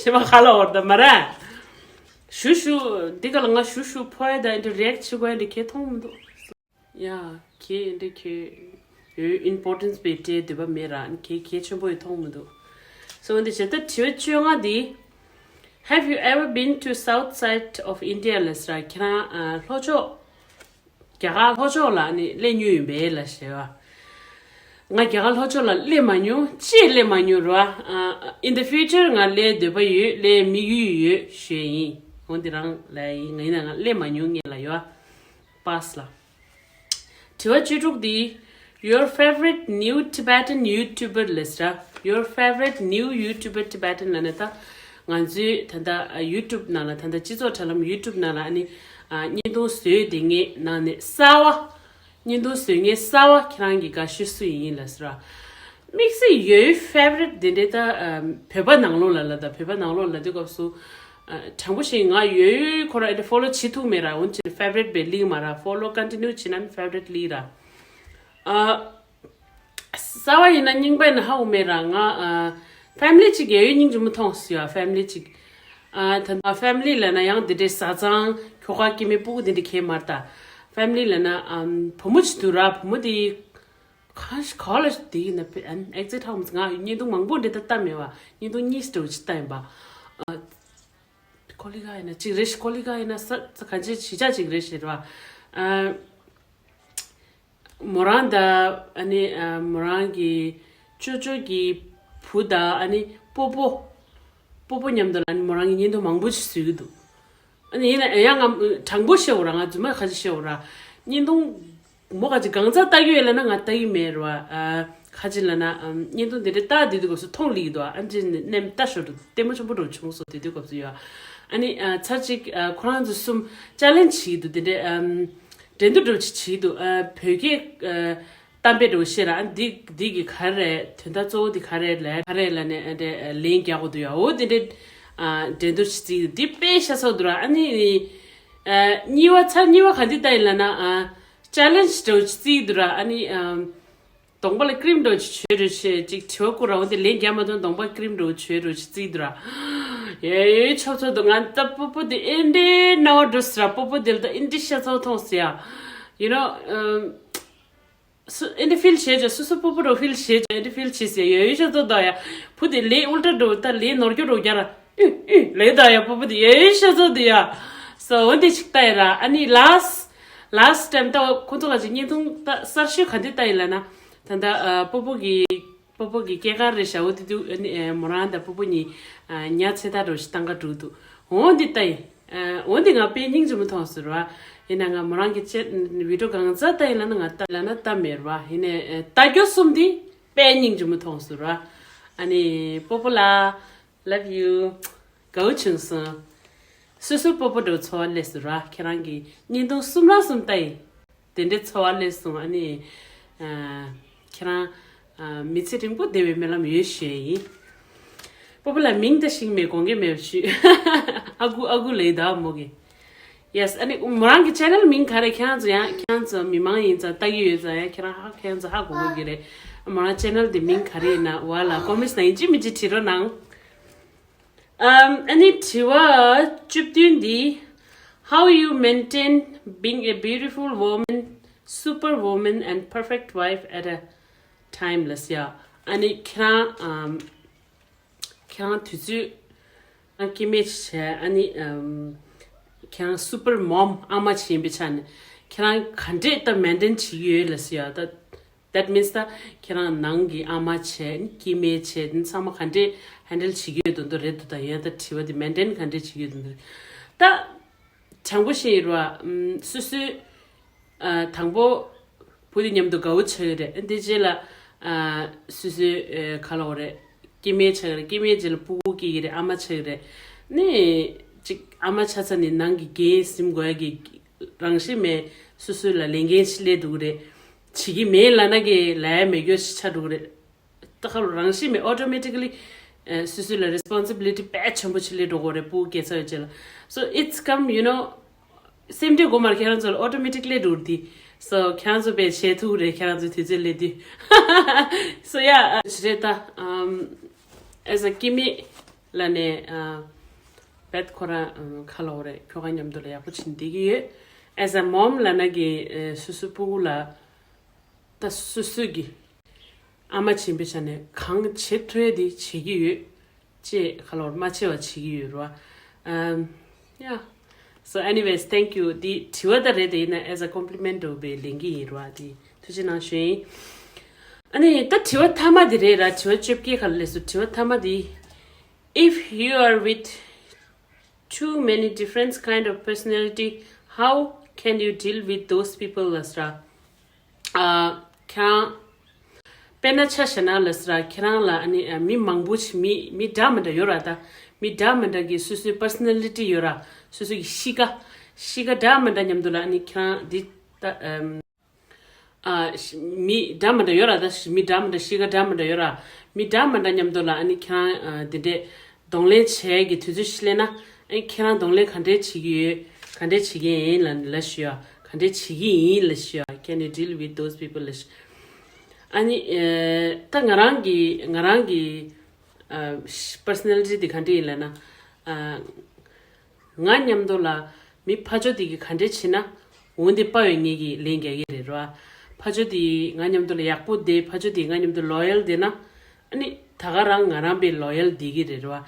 ཞེ་མ་ཁ་ལ་འོར་ད་མ་ར། ཞུ་ཞུ། འདི་ག་ལ་ང་ཞུ་ཞུ་ཕོ་ཡ་ད་འདི་react བྱེད་དགོས་འདི་ཁྱེད་མཐོང་མི་འདུག་ཡ། ཁྱེད་འདི་ཁྱེད་ཡོད་importance པའི་སྤྲད་འདོད་པ་མེད་ར། ཁྱེད་གལ་ཆེན་པོ་ཡོད་མཐོང་མི་འདུག So འདི་བྱེད་ད་དྲི་བ་བཅོ་ལྔ་འདི། Have you ever been to south side of India ལབ་ཟེར་ར། ཁྱེད་རང་ཨ་ལྷོ་ཕྱོགས། རྒྱ་གར་ལྷོ་ཕྱོགས་ལ་ནི་སླེབས་མྱོང་ཡོད་པས་ལབ་ཞེས་པ། ང་རྒྱ་གར་ལྷོ་ཕྱོགས་ལ་སླེབས་མ་མྱོང་། ཅིས་སླེབས་མ་མྱོང་ར། ཨ་in the future ང་སླེབས་འདོད་པ་ཡོད། སླེབས་དམིགས་ཡུལ་ཡོད་ཞུས་ཡིན། འོ་འདི་རང་ལ་ཡིན། ང་ཡིན་ན་ང་སླེབས་མ་མྱོང་ངས་ལ་ཡོད། པཱས་ལ། དྲི་བ་བཅུ་དྲུག་འདི། Your favorite new Tibetan YouTuber ལབ་ཟེར། Your favorite new YouTuber Tibetan ལབ་ན་ད་ང་ཚོའི་ད་ལྟ་ཡུ་ཊུབ་ནང་ལ། ད་ལྟ་སྤྱི་ཚོགས་དྲ་ལམ་ཡུ་ཊུབ་ནང་ལ་ཨ་ནི་ཨ་བརྙན་ཐུང་བཟོས་དེ་ངའི་ནང་ནས་གསར་བ། བརྙན་ཐུང་བཟོས་མཁན་གསར་བ་ཁྱེད་རང་གི་དགའ་ཤོས་སུ་ཡིན་ལབ་ཟེར་བ། དམིགས་བསལ་ཡོད་ཕེ་ཝ་རིཊ་དེ་འདྲའི་ད་ཨ་བོད་པ་ནང་ལོགས་ལ་ལ་ད་བོད་པ་ནང་ལོགས་ལ་དུས་སྐབས་སུ་ཨ་དྲང་པོ་བཤད་ང་ཡོད་ཁོ་ར་ཨེ་ཕོ་ལོ་བྱེད་ཐུབ་མེད་ར། འོན་ཀྱང་ཕེ་ཝ་རིཊ་བའི་ལིང་མ་ར། ཕོ་ལོ་ཀོན་ཊི་ནིའུ་བྱེད་ན་ཕེ་ཝ་རིཊ་ལིང་ར། ཨ་གསར་བ་ཡིན་ན་རྙིང་པ་ཡིན་ན་ཧ་གོ་མེད་ར། ང་ཨ་ཕེ་མི་ལི་གཅིག་ཡོད་ཡོད་སྙིང་རྗེ་མོ་མཐོང་སོང་ཡ། ཕེ་མི་ལི་གཅིག་ཨ་ད་ཕེ་མི་ལི་ལབ་ན་ཡང་དེ་འདྲའི་བཟའ་ཚང་ཁྱོ་ག་སྐྱེ་དམན་སྤུ་གུ་དེ་འདྲ་གས་མ་རེད་ད། ཕེ་མི་ལི་ལབ་ན་ཨམ་བུ་མོ་ཅིག་འདུག་ར། བུ་མོ་དེ་གང་ཞིག་ག་ལ་དེ་ཡིན་ན་ཨེག་ཛེག་ཧ་གོ་མ་སོང་། ང་བརྙན་ཐུང་མང་པོ་འདྲ་ད་ལྟ་མེད་བ། བརྙན་ཐུང་གཉིས་འདྲ་བོ་ཅིག་ལྟ་ཡིན་པ། ཨ་ཀོ་ལི་ག་ཡིན་ན་གཅིག་རེད་ཤག་ཀོ་ལི་ག་ཡིན་ན་ས་ས་ག་ཅི་གཞིས་ཆགས་གཅིག་རེད་ཤག་ར། ཨ་མོ་རང་ད་ཨ་ནི་ཨ་མོ་རང་གི་ཅོ་ཅོ་གི་བུ་ད་ཨ་ནི་སྤོ་བོ། སྤོ་བོ་མཉམ་དུ་ལ་ཨ་ནི་མོ་རང་གི་བརྙན་ཐུང་མང་པོ་ཞིག་བཟོས་ཀྱི་འདུག་ཨ་ནི་ཡིན་ན་ཡང་ང་དྲང་པོ་བཤད་འོ་ར། ང་རྫུན་མ་ཁ་ཅིག་བཤད་འོ་ར། བརྙན་ཐུང་མོ་ཁ་ཅིག་གང་ཚ་ལྟ་གི་ཡོད་ལབ་ན་ང་ལྟ་གི་མེད་ར། ཨ་ཁ་ཅིག་ལབ་ན་ཨམ་བརྙན་ཐུང་དེ་འདྲ་ལྟ་དུས་དུས་སྐབས་སུ་མཐོང་ལི་གི་འདུག་ཨ་ཅེ་ནེམ་ལྟ་ཞོར་དུ་ལྟད་མོ་ཆེན་པོ་འགྲོ་བྱུང་སོང་དེ་དུས་སྐབས་སུ་ཡོད། ཨ་ནི་ཨ་ཚར་གཅིག་ཨ་ཁོ་རང་ཚོ་གསུམ་ཅ་ལེན་བྱེད་ཀྱི་འདུག་དེ་འདྲ་ཨམ་འགྲན་བསྡུར་འགྲོ་བྱེད་ཀྱི་འདུག་ཨ་བོད་སྐད་ཨ་གཏམ་དཔེ་འགྲོ་བཤད་ར། ཨ་འདི་འདི་གི་ག་རེ་དོན་དག་གཙོ་བོ་འདི་ག་རེ་ལབ་ག་རེ་ལབ་ནས་ཨ་འདྲ་ལན་རྒྱག་དགོས་འདུག་ཡ། འོ་དེ་འདྲ་ཨ་འགྲན་བསྡུར་བྱེད་ཀྱི་འདུག་འདི་དཔེ་ཤ་ཚ་འདུག་ར། ཨ་ནི་ཨ་གཉིས་པ་ཚར་གཉིས་པ་ག་འདི་ལྟ་ཡིན་ལབ་ན་ཨ་ཅ་ལེན་ཇི་འདྲ་བོ་ཅིག་བརྩི་འདུག་ར། ཨ་ནི་ཨམ་གདོང་པ་ལ་ཀྲིམ་འདྲ་བོ་ཅིག་བྱོས་འདྲ་བྱས་ཅིག་དྲི་བ་བསྐུར་ར། འོ་དེ་ལན་རྒྱག་མ་ཐུབ་གདོང་པ་ཀྲིམ་འདྲ་བོ་བྱོས་འདྲ་བོ་ཅིག་བརྩི་འདུག་ར། ཡེ་ཆོབ་ཆོབ་འདུག་ང་ད་སྤོ་བོ་དེ་ཨེ་འདྲའི་རྣ་བ་འགྲོ་སི་ར། སྤོ་བོ་དེ་ལ་ད་ཨེ་འདྲའི་ཤ་ཚ་བོ་མཐོང་སི་ཡ། ཡུ་ནོ་ཨམ་སུ་ཨེ་འདྲ་ཕིལ་བྱས་ཅོ། སུ་སུ་སྤོ་བོ་འདྲ་བོ་ཕིལ་བྱས་ཅོ། ཨེ་འདྲ་ཕིལ་བྱས་སི་ཡ། ཡོད་ཡོད་ཤ་ཚ་ད་ཡ། བུ་དེ་ལས་ཨུལ་ཏྲ་འདྲ་བོ་ད་ལས་ནོར་སྐྱོ་འདྲ་བོ་རྒྱག་ར། ཨུ་ཨུ་ལས་ད་ཡ། སྤོ་བོ་དེ་ཡོད་ཡོད་ཤ་ཚ་དེ་ཡ། སོ་འོ་འདི་ཅིག་ལྟ་ཡ་ར། ཨ་ནི་ལཱསི་ལཱསི་ཊའིམ་ད་ཁོ་ཚོ་ག་ཅིག་བརྙན་ཐུང་ད་གསར་ཤོས་ག་འདི་ལྟ་ཡིན་ལབ་ན་ད་ད་ཨ་སྤོ་བོ་གི་སྤོ་བོ་གི་སྐྱེས་སྐར་རེད་ཤག་འོ་དེ་དུས་ཨ་ནི་ཨ་མོ་རང་དང་སྤོ་བོ་གཉིས་ཨ་ཉ་ཚེ་ཐར་འདྲ་བོ་ཞིག་བཏང་ག་འགྲོ་འདུག་འོ་འདི་ལྟ་ཡིན། ཨ་འོ་འདི་ང་དཔེ་སྙིང་རྗེ་མོ་མཐོང་སོང་ར། ཡིན་ན་ང་མོ་རང་གི་ཅེ་བི་ཌི་ཡོ་གང་ཚ་ལྟ་ཡིན་ལབ་ན་ང་ལྟ་ལབ་ན་ལྟ་མེད་ར། ཡིན་ནའི་ཨ་ལྟ་རྒྱུ་གསུམ་འདི་དཔེ་སྙིང་རྗེ་མོ་མཐོང་སོང་ར། ཨ་ནི་སྤོ་བོ་ལགས། Love you. དགའ་བོ་བྱུང་སོང་། སོ་སོའི་སྤོ་བོ་འདྲ་བོ་ཚོར་བ་སླེབས་སོང་ར། ཁྱེད་རང་གི་བརྙན་ཐུང་གསུམ་ར་གསུམ་ལྟ་ཡིན། དེ་འདྲའི་ཚོར་བ་སླེབས་སོང་། ཨ་ནི་ཨ་ཁྱེད་རང་ཨ་མི་ཚེ་རིང་པོ་བསྡད་པའི་སྨོན་ལམ་ཡོད་ཞུ་ཡ་ཡིན། སྤོ་བོ་ལགས་མིང་ད་ཤེས་མེད་དགོངས་འགལ་མེད་པ་ཞུ། ཨ་ཁུ་ཨ་ཁུ་ལབ་ཡོད་ད་མོ་གི། Yes. ཨ་ནི་མོ་རང་གི་ཆེ་ནལ་མིང་ག་རེ། ཁྱེད་རང་ཚོ་ཡང་ཁྱེད་རང་ཚོ་མི་མང་ཡིན་ཙང་ལྟ་གི་ཡོད་ཙང་ཡང་ཁྱེད་རང་ཧ་ཁྱེད་རང་ཚོ་ཧ་གོ་གི་རེད། མོ་རང་ཆེ་ནལ་དེ་མིང་ག་རེ་ཡིན་ན་བ་ལ་ཀོ་མེན་ཊི་ནང་ཡིན་གཅིག་མིན་གཅིག་བྲིས་རོགས་གནང་། ཨམ་ཨ་ནི་དྲི་བ་བཅུ་བདུན་འདི། How you maintain being a beautiful woman, super woman and perfect wife at a time ལབ་ཡ། ཨ་ནི་ཁྱེད་རང་ཨམ་ཁྱེད་རང་དུས་ཚོད་ཨ་སྐྱེ་དམན་བྱས། ཨ་ནི་ཨམ་ཁྱེད་རང་སུ་པར་མོམ་ཨ་མ་བྱས་པའི་ཆ་ནས་ཁྱེད་རང་ག་འདྲས་ད་མེན་ཊེན་བྱེད་ཀྱི་ཡོད་ལབ་ཡ། ད་that means ད་ཁྱེད་རང་ནང་གི་ཨ་མ་བྱས། སྐྱེ་དམན་བྱས། ཚང་མ་ག་འདྲས་ཧེན་ཌལ་བྱེད་ཀྱི་ཡོད་དོན་དུ་རེད་འདུག་ད་ཡང་ད་དྲི་བ་འདི་མེན་ཊེན་ག་འདྲས་བྱེད་ཀྱི་ཡོད་དོན་དུ་རེད་ད། དྲང་པོ་བཤད་ཡིན་ར། ཨམ་སོ་སོའི་ཨ་དང་པོ་བུ་དེ་མཉམ་དུ་དགའ་བོ་ཆགས་ཀྱི་རེད། འདི་རྗེས་ལ་ཨ་སོ་སོའི་ཨ་ག་ལབ་དགོས་རེད། སྐྱེ་དམན་ཆགས་ཀྱི་རེད། སྐྱེ་དམན་རྗེས་ལ་སྤུ་གུ་སྐྱེ་གི་རེད། ཨ་མ་ཆགས་ཀྱི་རེད། ནི་ཅིག་ཨ་མ་ཆགས་ཚར་ནས་ནང་གི་འགན་ཟིན་དགོས་ཡ་གི་རང་བཞིན་མེད། སོ་སོ་ལ་ལས་འགན་ཞིག་སླེབས་འགྲོ་གི་རེད། བྱེད་ཀྱི་མེད་ལབ་ན་གི་ལབ་ཡ་མེད་རྒྱུ་ཞིག་ཆགས་འགྲོ་གི་རེད། ད་ག་རང་བཞིན་མེད་ཨོ་ཊོ་མེ་ཊི་ཀ་ལི་ཨ་སོ་སོ་ལ་རེ་སི་པོན་སི་བི་ལི་ཊི་དཔེ་ཆེན་པོ་ཞིག་སླེབས་འགྲོ་གི་རེད། སྤུ་གུ་སྐྱེས་ཚར་བའི་རྗེས་ལ། So it's come, you know, སེམས་ཁྲལ་དགོས་མ་རེད། ཁྱེད་རང་ཚོ་ལ་ཨོ་ཊོ་མེ་ཊི་ཀ་ལི་སླེབས་འགྲོ་གི་རེད། So ཁྱེད་རང་ཚོ་དཔེ་བྱེད་ཐུབ་རེད། ཁྱེད་རང་ཚོ་དུས་ཚོད་སླེབས་དུས། So yeah, ཞེ་རེད་ད། ཨམ་as a སྐྱེ་དམན་ལབ་ནས་ཨ་བེད་ཁོ་རང་ཨམ་ག་ལབ་དགོས་རེད། ཁྱོ་ག་མཉམ་དུ་ལ་ཡག་པོ་བྱེད་བསྡད་ཀྱི་ཡོད། As a mom ལབ་ན་གི་ཨ་སོ་སོའི་སྤུ་གུ་ལ་ད་སོ་སོ་གི་ཨ་མ་ཡིན་པའི་ཆ་ནས་གང་བྱེད་ཐུབ་ཡ་དེ་བྱེད་ཀྱི་ཡོད། ཅེས་ག་ལབ་དགོས་རེད། མ་བྱས་པ་བྱེད་ཀྱི་ཡོད་རེད་བ། ཨམ་yeah. So anyways, thank you. འདི་དྲི་བ་ད་རེད་དེ། ཡིན་ན་as a compliment འདྲ་བོ་ལེན་གྱི་ཡིན་རེད་བ། འདི་ཐུགས་རྗེ་གནང་ཞུ་ཡིན། ཨ་ནི་ད་དྲི་བ་མཐའ་མ་འདི་རེད་ར། དྲི་བ་བཅོ་བརྒྱད་ག་ལ་སླེབས་སོང་། དྲི་བ་མཐའ་མ་འདི། If you are with too many different kind of personality, how can you deal with those people? ལབ་ས་ར། ཨ། ཁྱེད་རང་དཔེར་ན་ཆ་བཞག་ན་ལབ་ས་ར། ཁྱེད་རང་ལ་ཨ་ནི་ཨ། མི་མང་པོ་ཞིག་མི་མི་འདྲ་མི་འདྲ་ཡོད་ར། ད་མི་འདྲ་མི་འདྲ་གི་སོ་སོའི་པར་སོ་ན་ལི་ཊི་ཡོད་ར། སོ་སོ་གི་གཤིས་ཀ་གཤིས་ཀ་འདྲ་མི་འདྲ་མཉམ་དུ་ལ་ཨ་ནི་ཁྱེད་རང་འདི་ད་ཨམ། ཨ། མི་འདྲ་མི་འདྲ་ཡོད་ར། ད་མི་འདྲ་མི་འདྲ་གཤིས་ཀ་འདྲ་མི་འདྲ་ཡོད་ར། མི་འདྲ་མི་འདྲ་མཉམ་དུ་ལ་ཨ་ནི་ཁྱེད་རང་ཨ། འདི་འདྲས་གདོང་ལེན་བྱས་ཀྱི་དུས་ཚོད་ཞིག་སླེབས་ན་ཨ་ཁྱེད་རང་གདོང་ལེན་ག་འདྲས་བྱེད་ཀྱི་ཡོད། ག་འདྲས་བྱེད་ཀྱི་ཡིན་ལ་ལབ་ཞུ་ཡ། ག་འདྲས་བྱེད་ཀྱི་ཡིན་ལབ་ཞུ་ཡ། Can you deal with those people? ལབ་ཞུ། ཨ་ནི་ཨ། ད་ང་རང་གི་ང་རང་གི་ཨ། པར་སོ་ན་ལི་ཊི་དེ་ག་འདྲས་ཡིན་ལབ་ན། ཨ། ང་མཉམ་དུ་ལ་མི་ཕར་ཕྱོགས་དེ་གིས་ག་འདྲས་བྱེད་ན་འོ་འདི་དཔའ་བའི་ངེད་ཀྱིས་ལན་རྒྱག་གི་རེད་ར། ཕར་ཕྱོགས་དེ་ང་མཉམ་དུ་ལ་ཡག་པོ་བསྡད། ཕར་ཕྱོགས་དེ་ང་མཉམ་དུ་ལོ་ཡལ་བསྡད་ན་ཨ་ནི་ད་ག་རང་ང་རང་དཔེ་ལོ་ཡལ་བསྡད་ཀྱི་རེད་ར།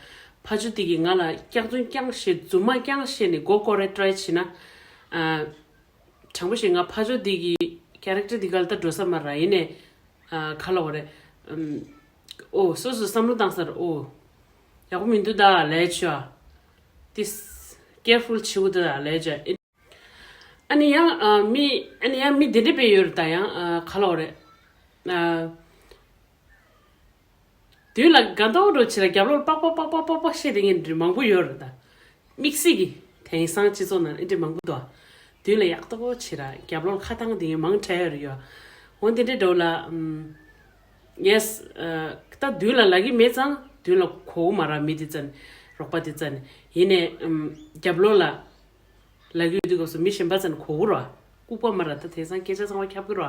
ཕར་ཕྱོགས་དེ་གིས་ང་ལ་སྐྱག་རྫུན་རྐྱང་བཤད། རྫུན་མ་རྐྱང་བཤད་ནས་མགོ་སྐོར་རེ་ཊ་རའི་བྱེད་ན། ཨ། དྲང་པོ་བཤད། ང་ཕར་ཕྱོགས་འདི་གི་ཀེ་རེག་ཊར་འདི་ག་ལ་ད་འགྲོ་ས་མ་ར། ཡིན་ནས་ཨ། ག་ལབ་དགོས་རེད། ཨམ། ཨོ། སོ་སོ་བསམ་བློ་བཏང་ས་ར། ཨོ། ཡག་པོ་མི་འདུག་ད་ལབ་ཆོག་ཨ། ཏིས་ཀེར་ཕུལ་བྱེད་དགོས་འདུག་ད་ལབ་ཆོག་ཨ། ཨ་ནི་ཡང་ཨ། མི་ཨ་ནི་ཡང་མི་དེ་འདྲ་དཔེ་ཡོད་རེད། ད་ཡང་ཨ། ག་ལབ་དགོས་རེད། ཨ། མདུན་ལ་དགའ་མདོག་འདྲ་བྱེད་ར། རྒྱབ་ལོགས་ལ་པག་པག་པག་པག་པག་པག་བཤད་དེ་ངས་འདྲི་མང་པོ་ཡོད་རེད་ད། དམིགས་བསལ་གྱི་དེང་སང་སྤྱི་ཚོགས་ནང་ཨེ་འདྲ་མང་པོ་འདུག་ཨ། མདུན་ལ་ཡག་ཏོག་བྱེད་ར། རྒྱབ་ལོགས་ལ་ཁ་བཏང་དེ་ངས་མང་དྲགས་ཡོད་རེད་ཡོ། འོ་འདི་འདྲའི་འགྲོ་ལ། ཨམ། ཡེས། ཨ། ད་མདུན་ལ་ལབ་ཀྱི་མེད་ཙང་མདུན་ལ་གོ་གི་མ་ར། མི་དེ་ཙམ། རོགས་པ་དེ་ཙམ། ཡིན་ནས་ཨམ། རྒྱབ་ལོགས་ལ་ལབ་ཀྱི་ཡོད་དུས་སྐབས་སུ་མི་གཞན་པ་ཙམ་གོ་གི་ར། ལྐུགས་པ་མ་ར། ད་དེང་སང་སྐད་ཆ་ཚང་མ་ཁྱབ་ཀྱི་ར།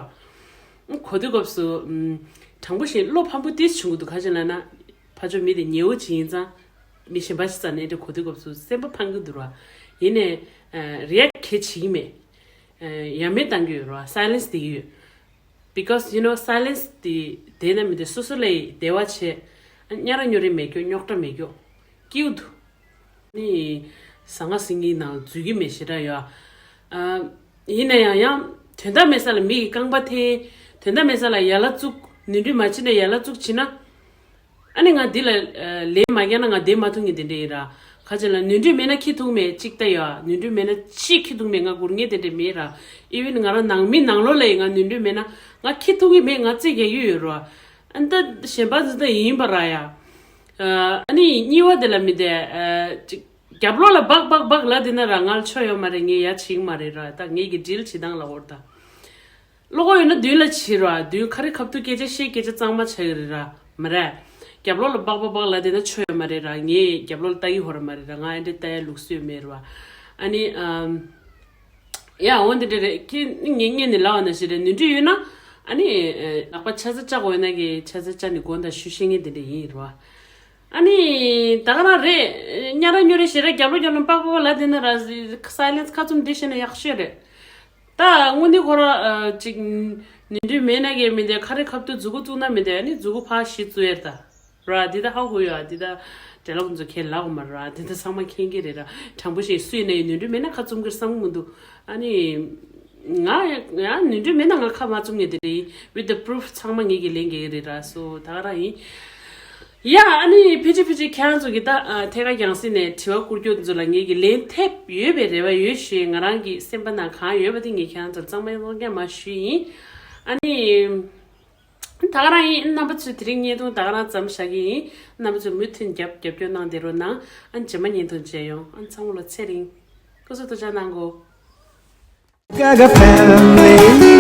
ཨ། གོ་དུས་སྐབས་སུ་ཨམ། དྲང་པོ་བཤད། བློ་ཕམ་པོ་ཏིས་བྱུང་གི་འདུག་ག་ཅི་ལབ་ན། ཕར་ཕྱོགས་མི་དེ་ཉེ་བོ་ཅིག་ཡིན་ཙང་མི་གཞན་པ་ཞིག་རྩ་ནས་དེ་གོ་དུས་སྐབས་སུ་སེམས་པ་ཕམ་གྱི་འདུག་ར། ཡིན་ནས་ཨ། རི་ཡེག་ག་བྱེད་ཀྱི་མེད། ཨ། ཡ་མེད་བཏང་གི་ཡོད་ར། སའི་ལེན་སི་བསྡད་ཀྱི་ཡོད། Because you know, silence དེ་བསྡད་ན་མི་བདེ། སོ་སོ་ལ་བདེ་བ་བྱས། ཨ། ཉ་ར་ཉོ་རེ་མེད་ཀྱོ། རྙོག་དྲ་མེད་ཀྱོ། སྐྱིད་འདུག་ནི་ཟང་ངེ་ཟིང་ངེའི་ནང་འཛུལ་གྱི་མེད་ཞེ་དྲག་ཡོད། ཨ། ཡིན་ན་ཡང་ཡང་དོན་དག་མེད་ས་ལ་མི་གི་རྐང་པ་འཐེན། དོན་དག་མེད་ས་ལ་ཡ་ལ་བཙུགས། ནོར་འཁྲུལ་མ་བྱེད་ན་ཡ་ལ་བཙུགས་བྱེད་ན། ཨ་ནི་ང་འདི་ལ་ལན་མ་རྒྱག་ན་ང་བསྡད་མ་ཐུབ་ངེས་དེ་འདྲ་ཡིན་ར། ག་ཅི་ལ་ནོར་འཁྲུལ་མེད་ན་ཁྱི་ཐུག་མེད་གཅིག་ལྟ་ཡོད། ནོར་འཁྲུལ་མེད་ན་ཅི་ཁྱི་ཐུག་མེད། ང་སྒུར་ངེས་དེ་འདྲ་མེད་ར། ཨི་ཝན་ང་རང་ནང་མི་ནང་ལོགས་ལ་ཡིན། ང་ནོར་འཁྲུལ་མེད་ན་ང་ཁྱི་ཐུག་གི་མེད། ང་རྩིས་རྒྱག་གི་ཡོད་ར། ཨ་ནི་ད་གཞན་པ་ཟིག་ད་ཡིན་པ་ར་ཡ། ཨ་ནི་གཉིས་པ་དེ་ལ་མི་བསྡད། ཨ། ཅིག་རྒྱབ་ལོགས་ལ་སྦག་སྦག་སྦག་ལབ་དེ་ན་ར་ང་ལ་ཆོ་ཡོད་མ་རེད། ངས་ཡ་བྱེད་ཀྱི་མ་རེད་ར། ད་ངས་ཀྱི་ཌིལ་བྱེད་སྟངས་ལ་འོར་ད། བློ་ཁོག་ཡོད་ན་མདུན་ལ་བྱེད་ར། མདུན་ཁ་རི་ཁ་ཐུག་སྐད་ཆ་བཤད། སྐད་ཆ་གཙང་མ་ཆགས་ཀྱི་རེད་ར། མ་རེད། རྒྱབ་ལོགས་ལ་སྦག་སྦག་སྦག་ལབ་དེ་ན་ཆོ་ཡོད་མ་རེད་ར། ངས་རྒྱབ་ལོགས་ལ་ལྟ་གི་ཡོད་ར་མ་རེད་ར། ང་ཨེ་འདྲ་ལྟ་ཡ་ལུགས་སྲོལ་མེད་ར། ཨ་ནི་ཨམ། ཡ། འོ་འདི་འདྲ་རེད། ཁྱེད་ངས་ངས་ནི་ལབ་པ་ན་ཞིག་རེད། ནོར་འཁྲུལ་ཡོད་ན་ཨ་ནི་ལག་པ་ཆ་ཚ་བཅག་དགོས་ན་གི་ཆ་ཚ་བཅག་ནི་དགོངས་དག་ཞུ་ཤེས་མཁན་དེ་འདྲ་ཡིན་རེད་བ། ཨ་ནི་ད་ག་རང་རེད། ཉ་ར་ཉོ་རེ་ཞེ་ར་རྒྱབ་ལོགས་རྒྱབ་ལོགས་པག་པག་ལབ་དེ་ན་ར། སའི་ལེན་སི་ཁ་བཙུམ་འདི་བཤད་ན་ཡག་ཤོས་རེད། ད་དངོས་གནས་ཁོ་ར་ཨ་ཅིག་ནོར་འཁྲུལ་མེད་ན་གི་མི་འདི་ཁ་རི་ཁ་ཐུག་མཛུ་གུ་བཙུགས་ན་མི་འདི་ཨ་ནི་མཛུ་གུ་ཕར་གཞི་བཙུགས་ཡས་རེད་ད། ར། འདི་ད་ཧ་གོ་ཡོད་ཨ། འདི་ད་འབྲེལ་ལོག་ཚོ་ཁས་ལབ་དགོས་མ་རེད་ར། འདི་ད་ཚང་མ་མཁྱེན་གྱི་རེད་ར། དྲང་པོ་བཤད། སུས་ནས་ནོར་འཁྲུལ་མེད་ན་ཁ་བཙུམ་གྱི་བསམ་གྱི་མི་འདུག་ཨ་ནི་ང་ཡང་ནོར་འཁྲུལ་མེད་ན་ང་ཁ་མ་བཙུམ་ངེས་དེ་རེད། With the proof ཚང་མ་ངེད་ཀྱི་ལན་རྒྱག་གི་རེད་ར། སོ་ད་ག་རང་ཡིན། ཡ། ཨ་ནི་ཕལ་ཆེར་ཕལ་ཆེར་ཁྱེད་རང་ཚོ་གི་ད་ཨ་ཐད་ཀར་རྒྱང་སྲིང་ནས་དྲི་བ་བསྐུར་རྒྱུ་ཚོ་ལ་ངེད་ཀྱི་ལན་ཐེབས་ཡོད་པའི་རེ་བ་ཡོད་ཞེས། ང་རང་གི་སེམས་པ་ནང་གང་ཡོད་པ་དེ་ངས་ཁྱེད་རང་ཚོར་གཙང་མ་ཡང་ཀྱང་མ་ཞུས་ཡིན། ཨ་ནི། ད་ག་རང་ཡིན། རྣམ་པ་ཚོས་དེ་རིང་བརྙན་ཐུང་ད་ག་རང་ཙམ་བཞག་གི་ཡིན། རྣམ་པ་ཚོས་མུ་མཐུད་རྒྱབ་རྒྱབ་སྐྱོར་གནང་བསྡད་རོགས་གནང་། ཨ་ནི་རྗེས་མ་བརྙན་ཐུང་མཇལ་ཡོང་། ཨ་ནི་ཚང་མ་ལ་ཚེ་རིང་། སྐུ་གཟུགས་ཐུགས་ཅག་གནང་གོ། Gaga family.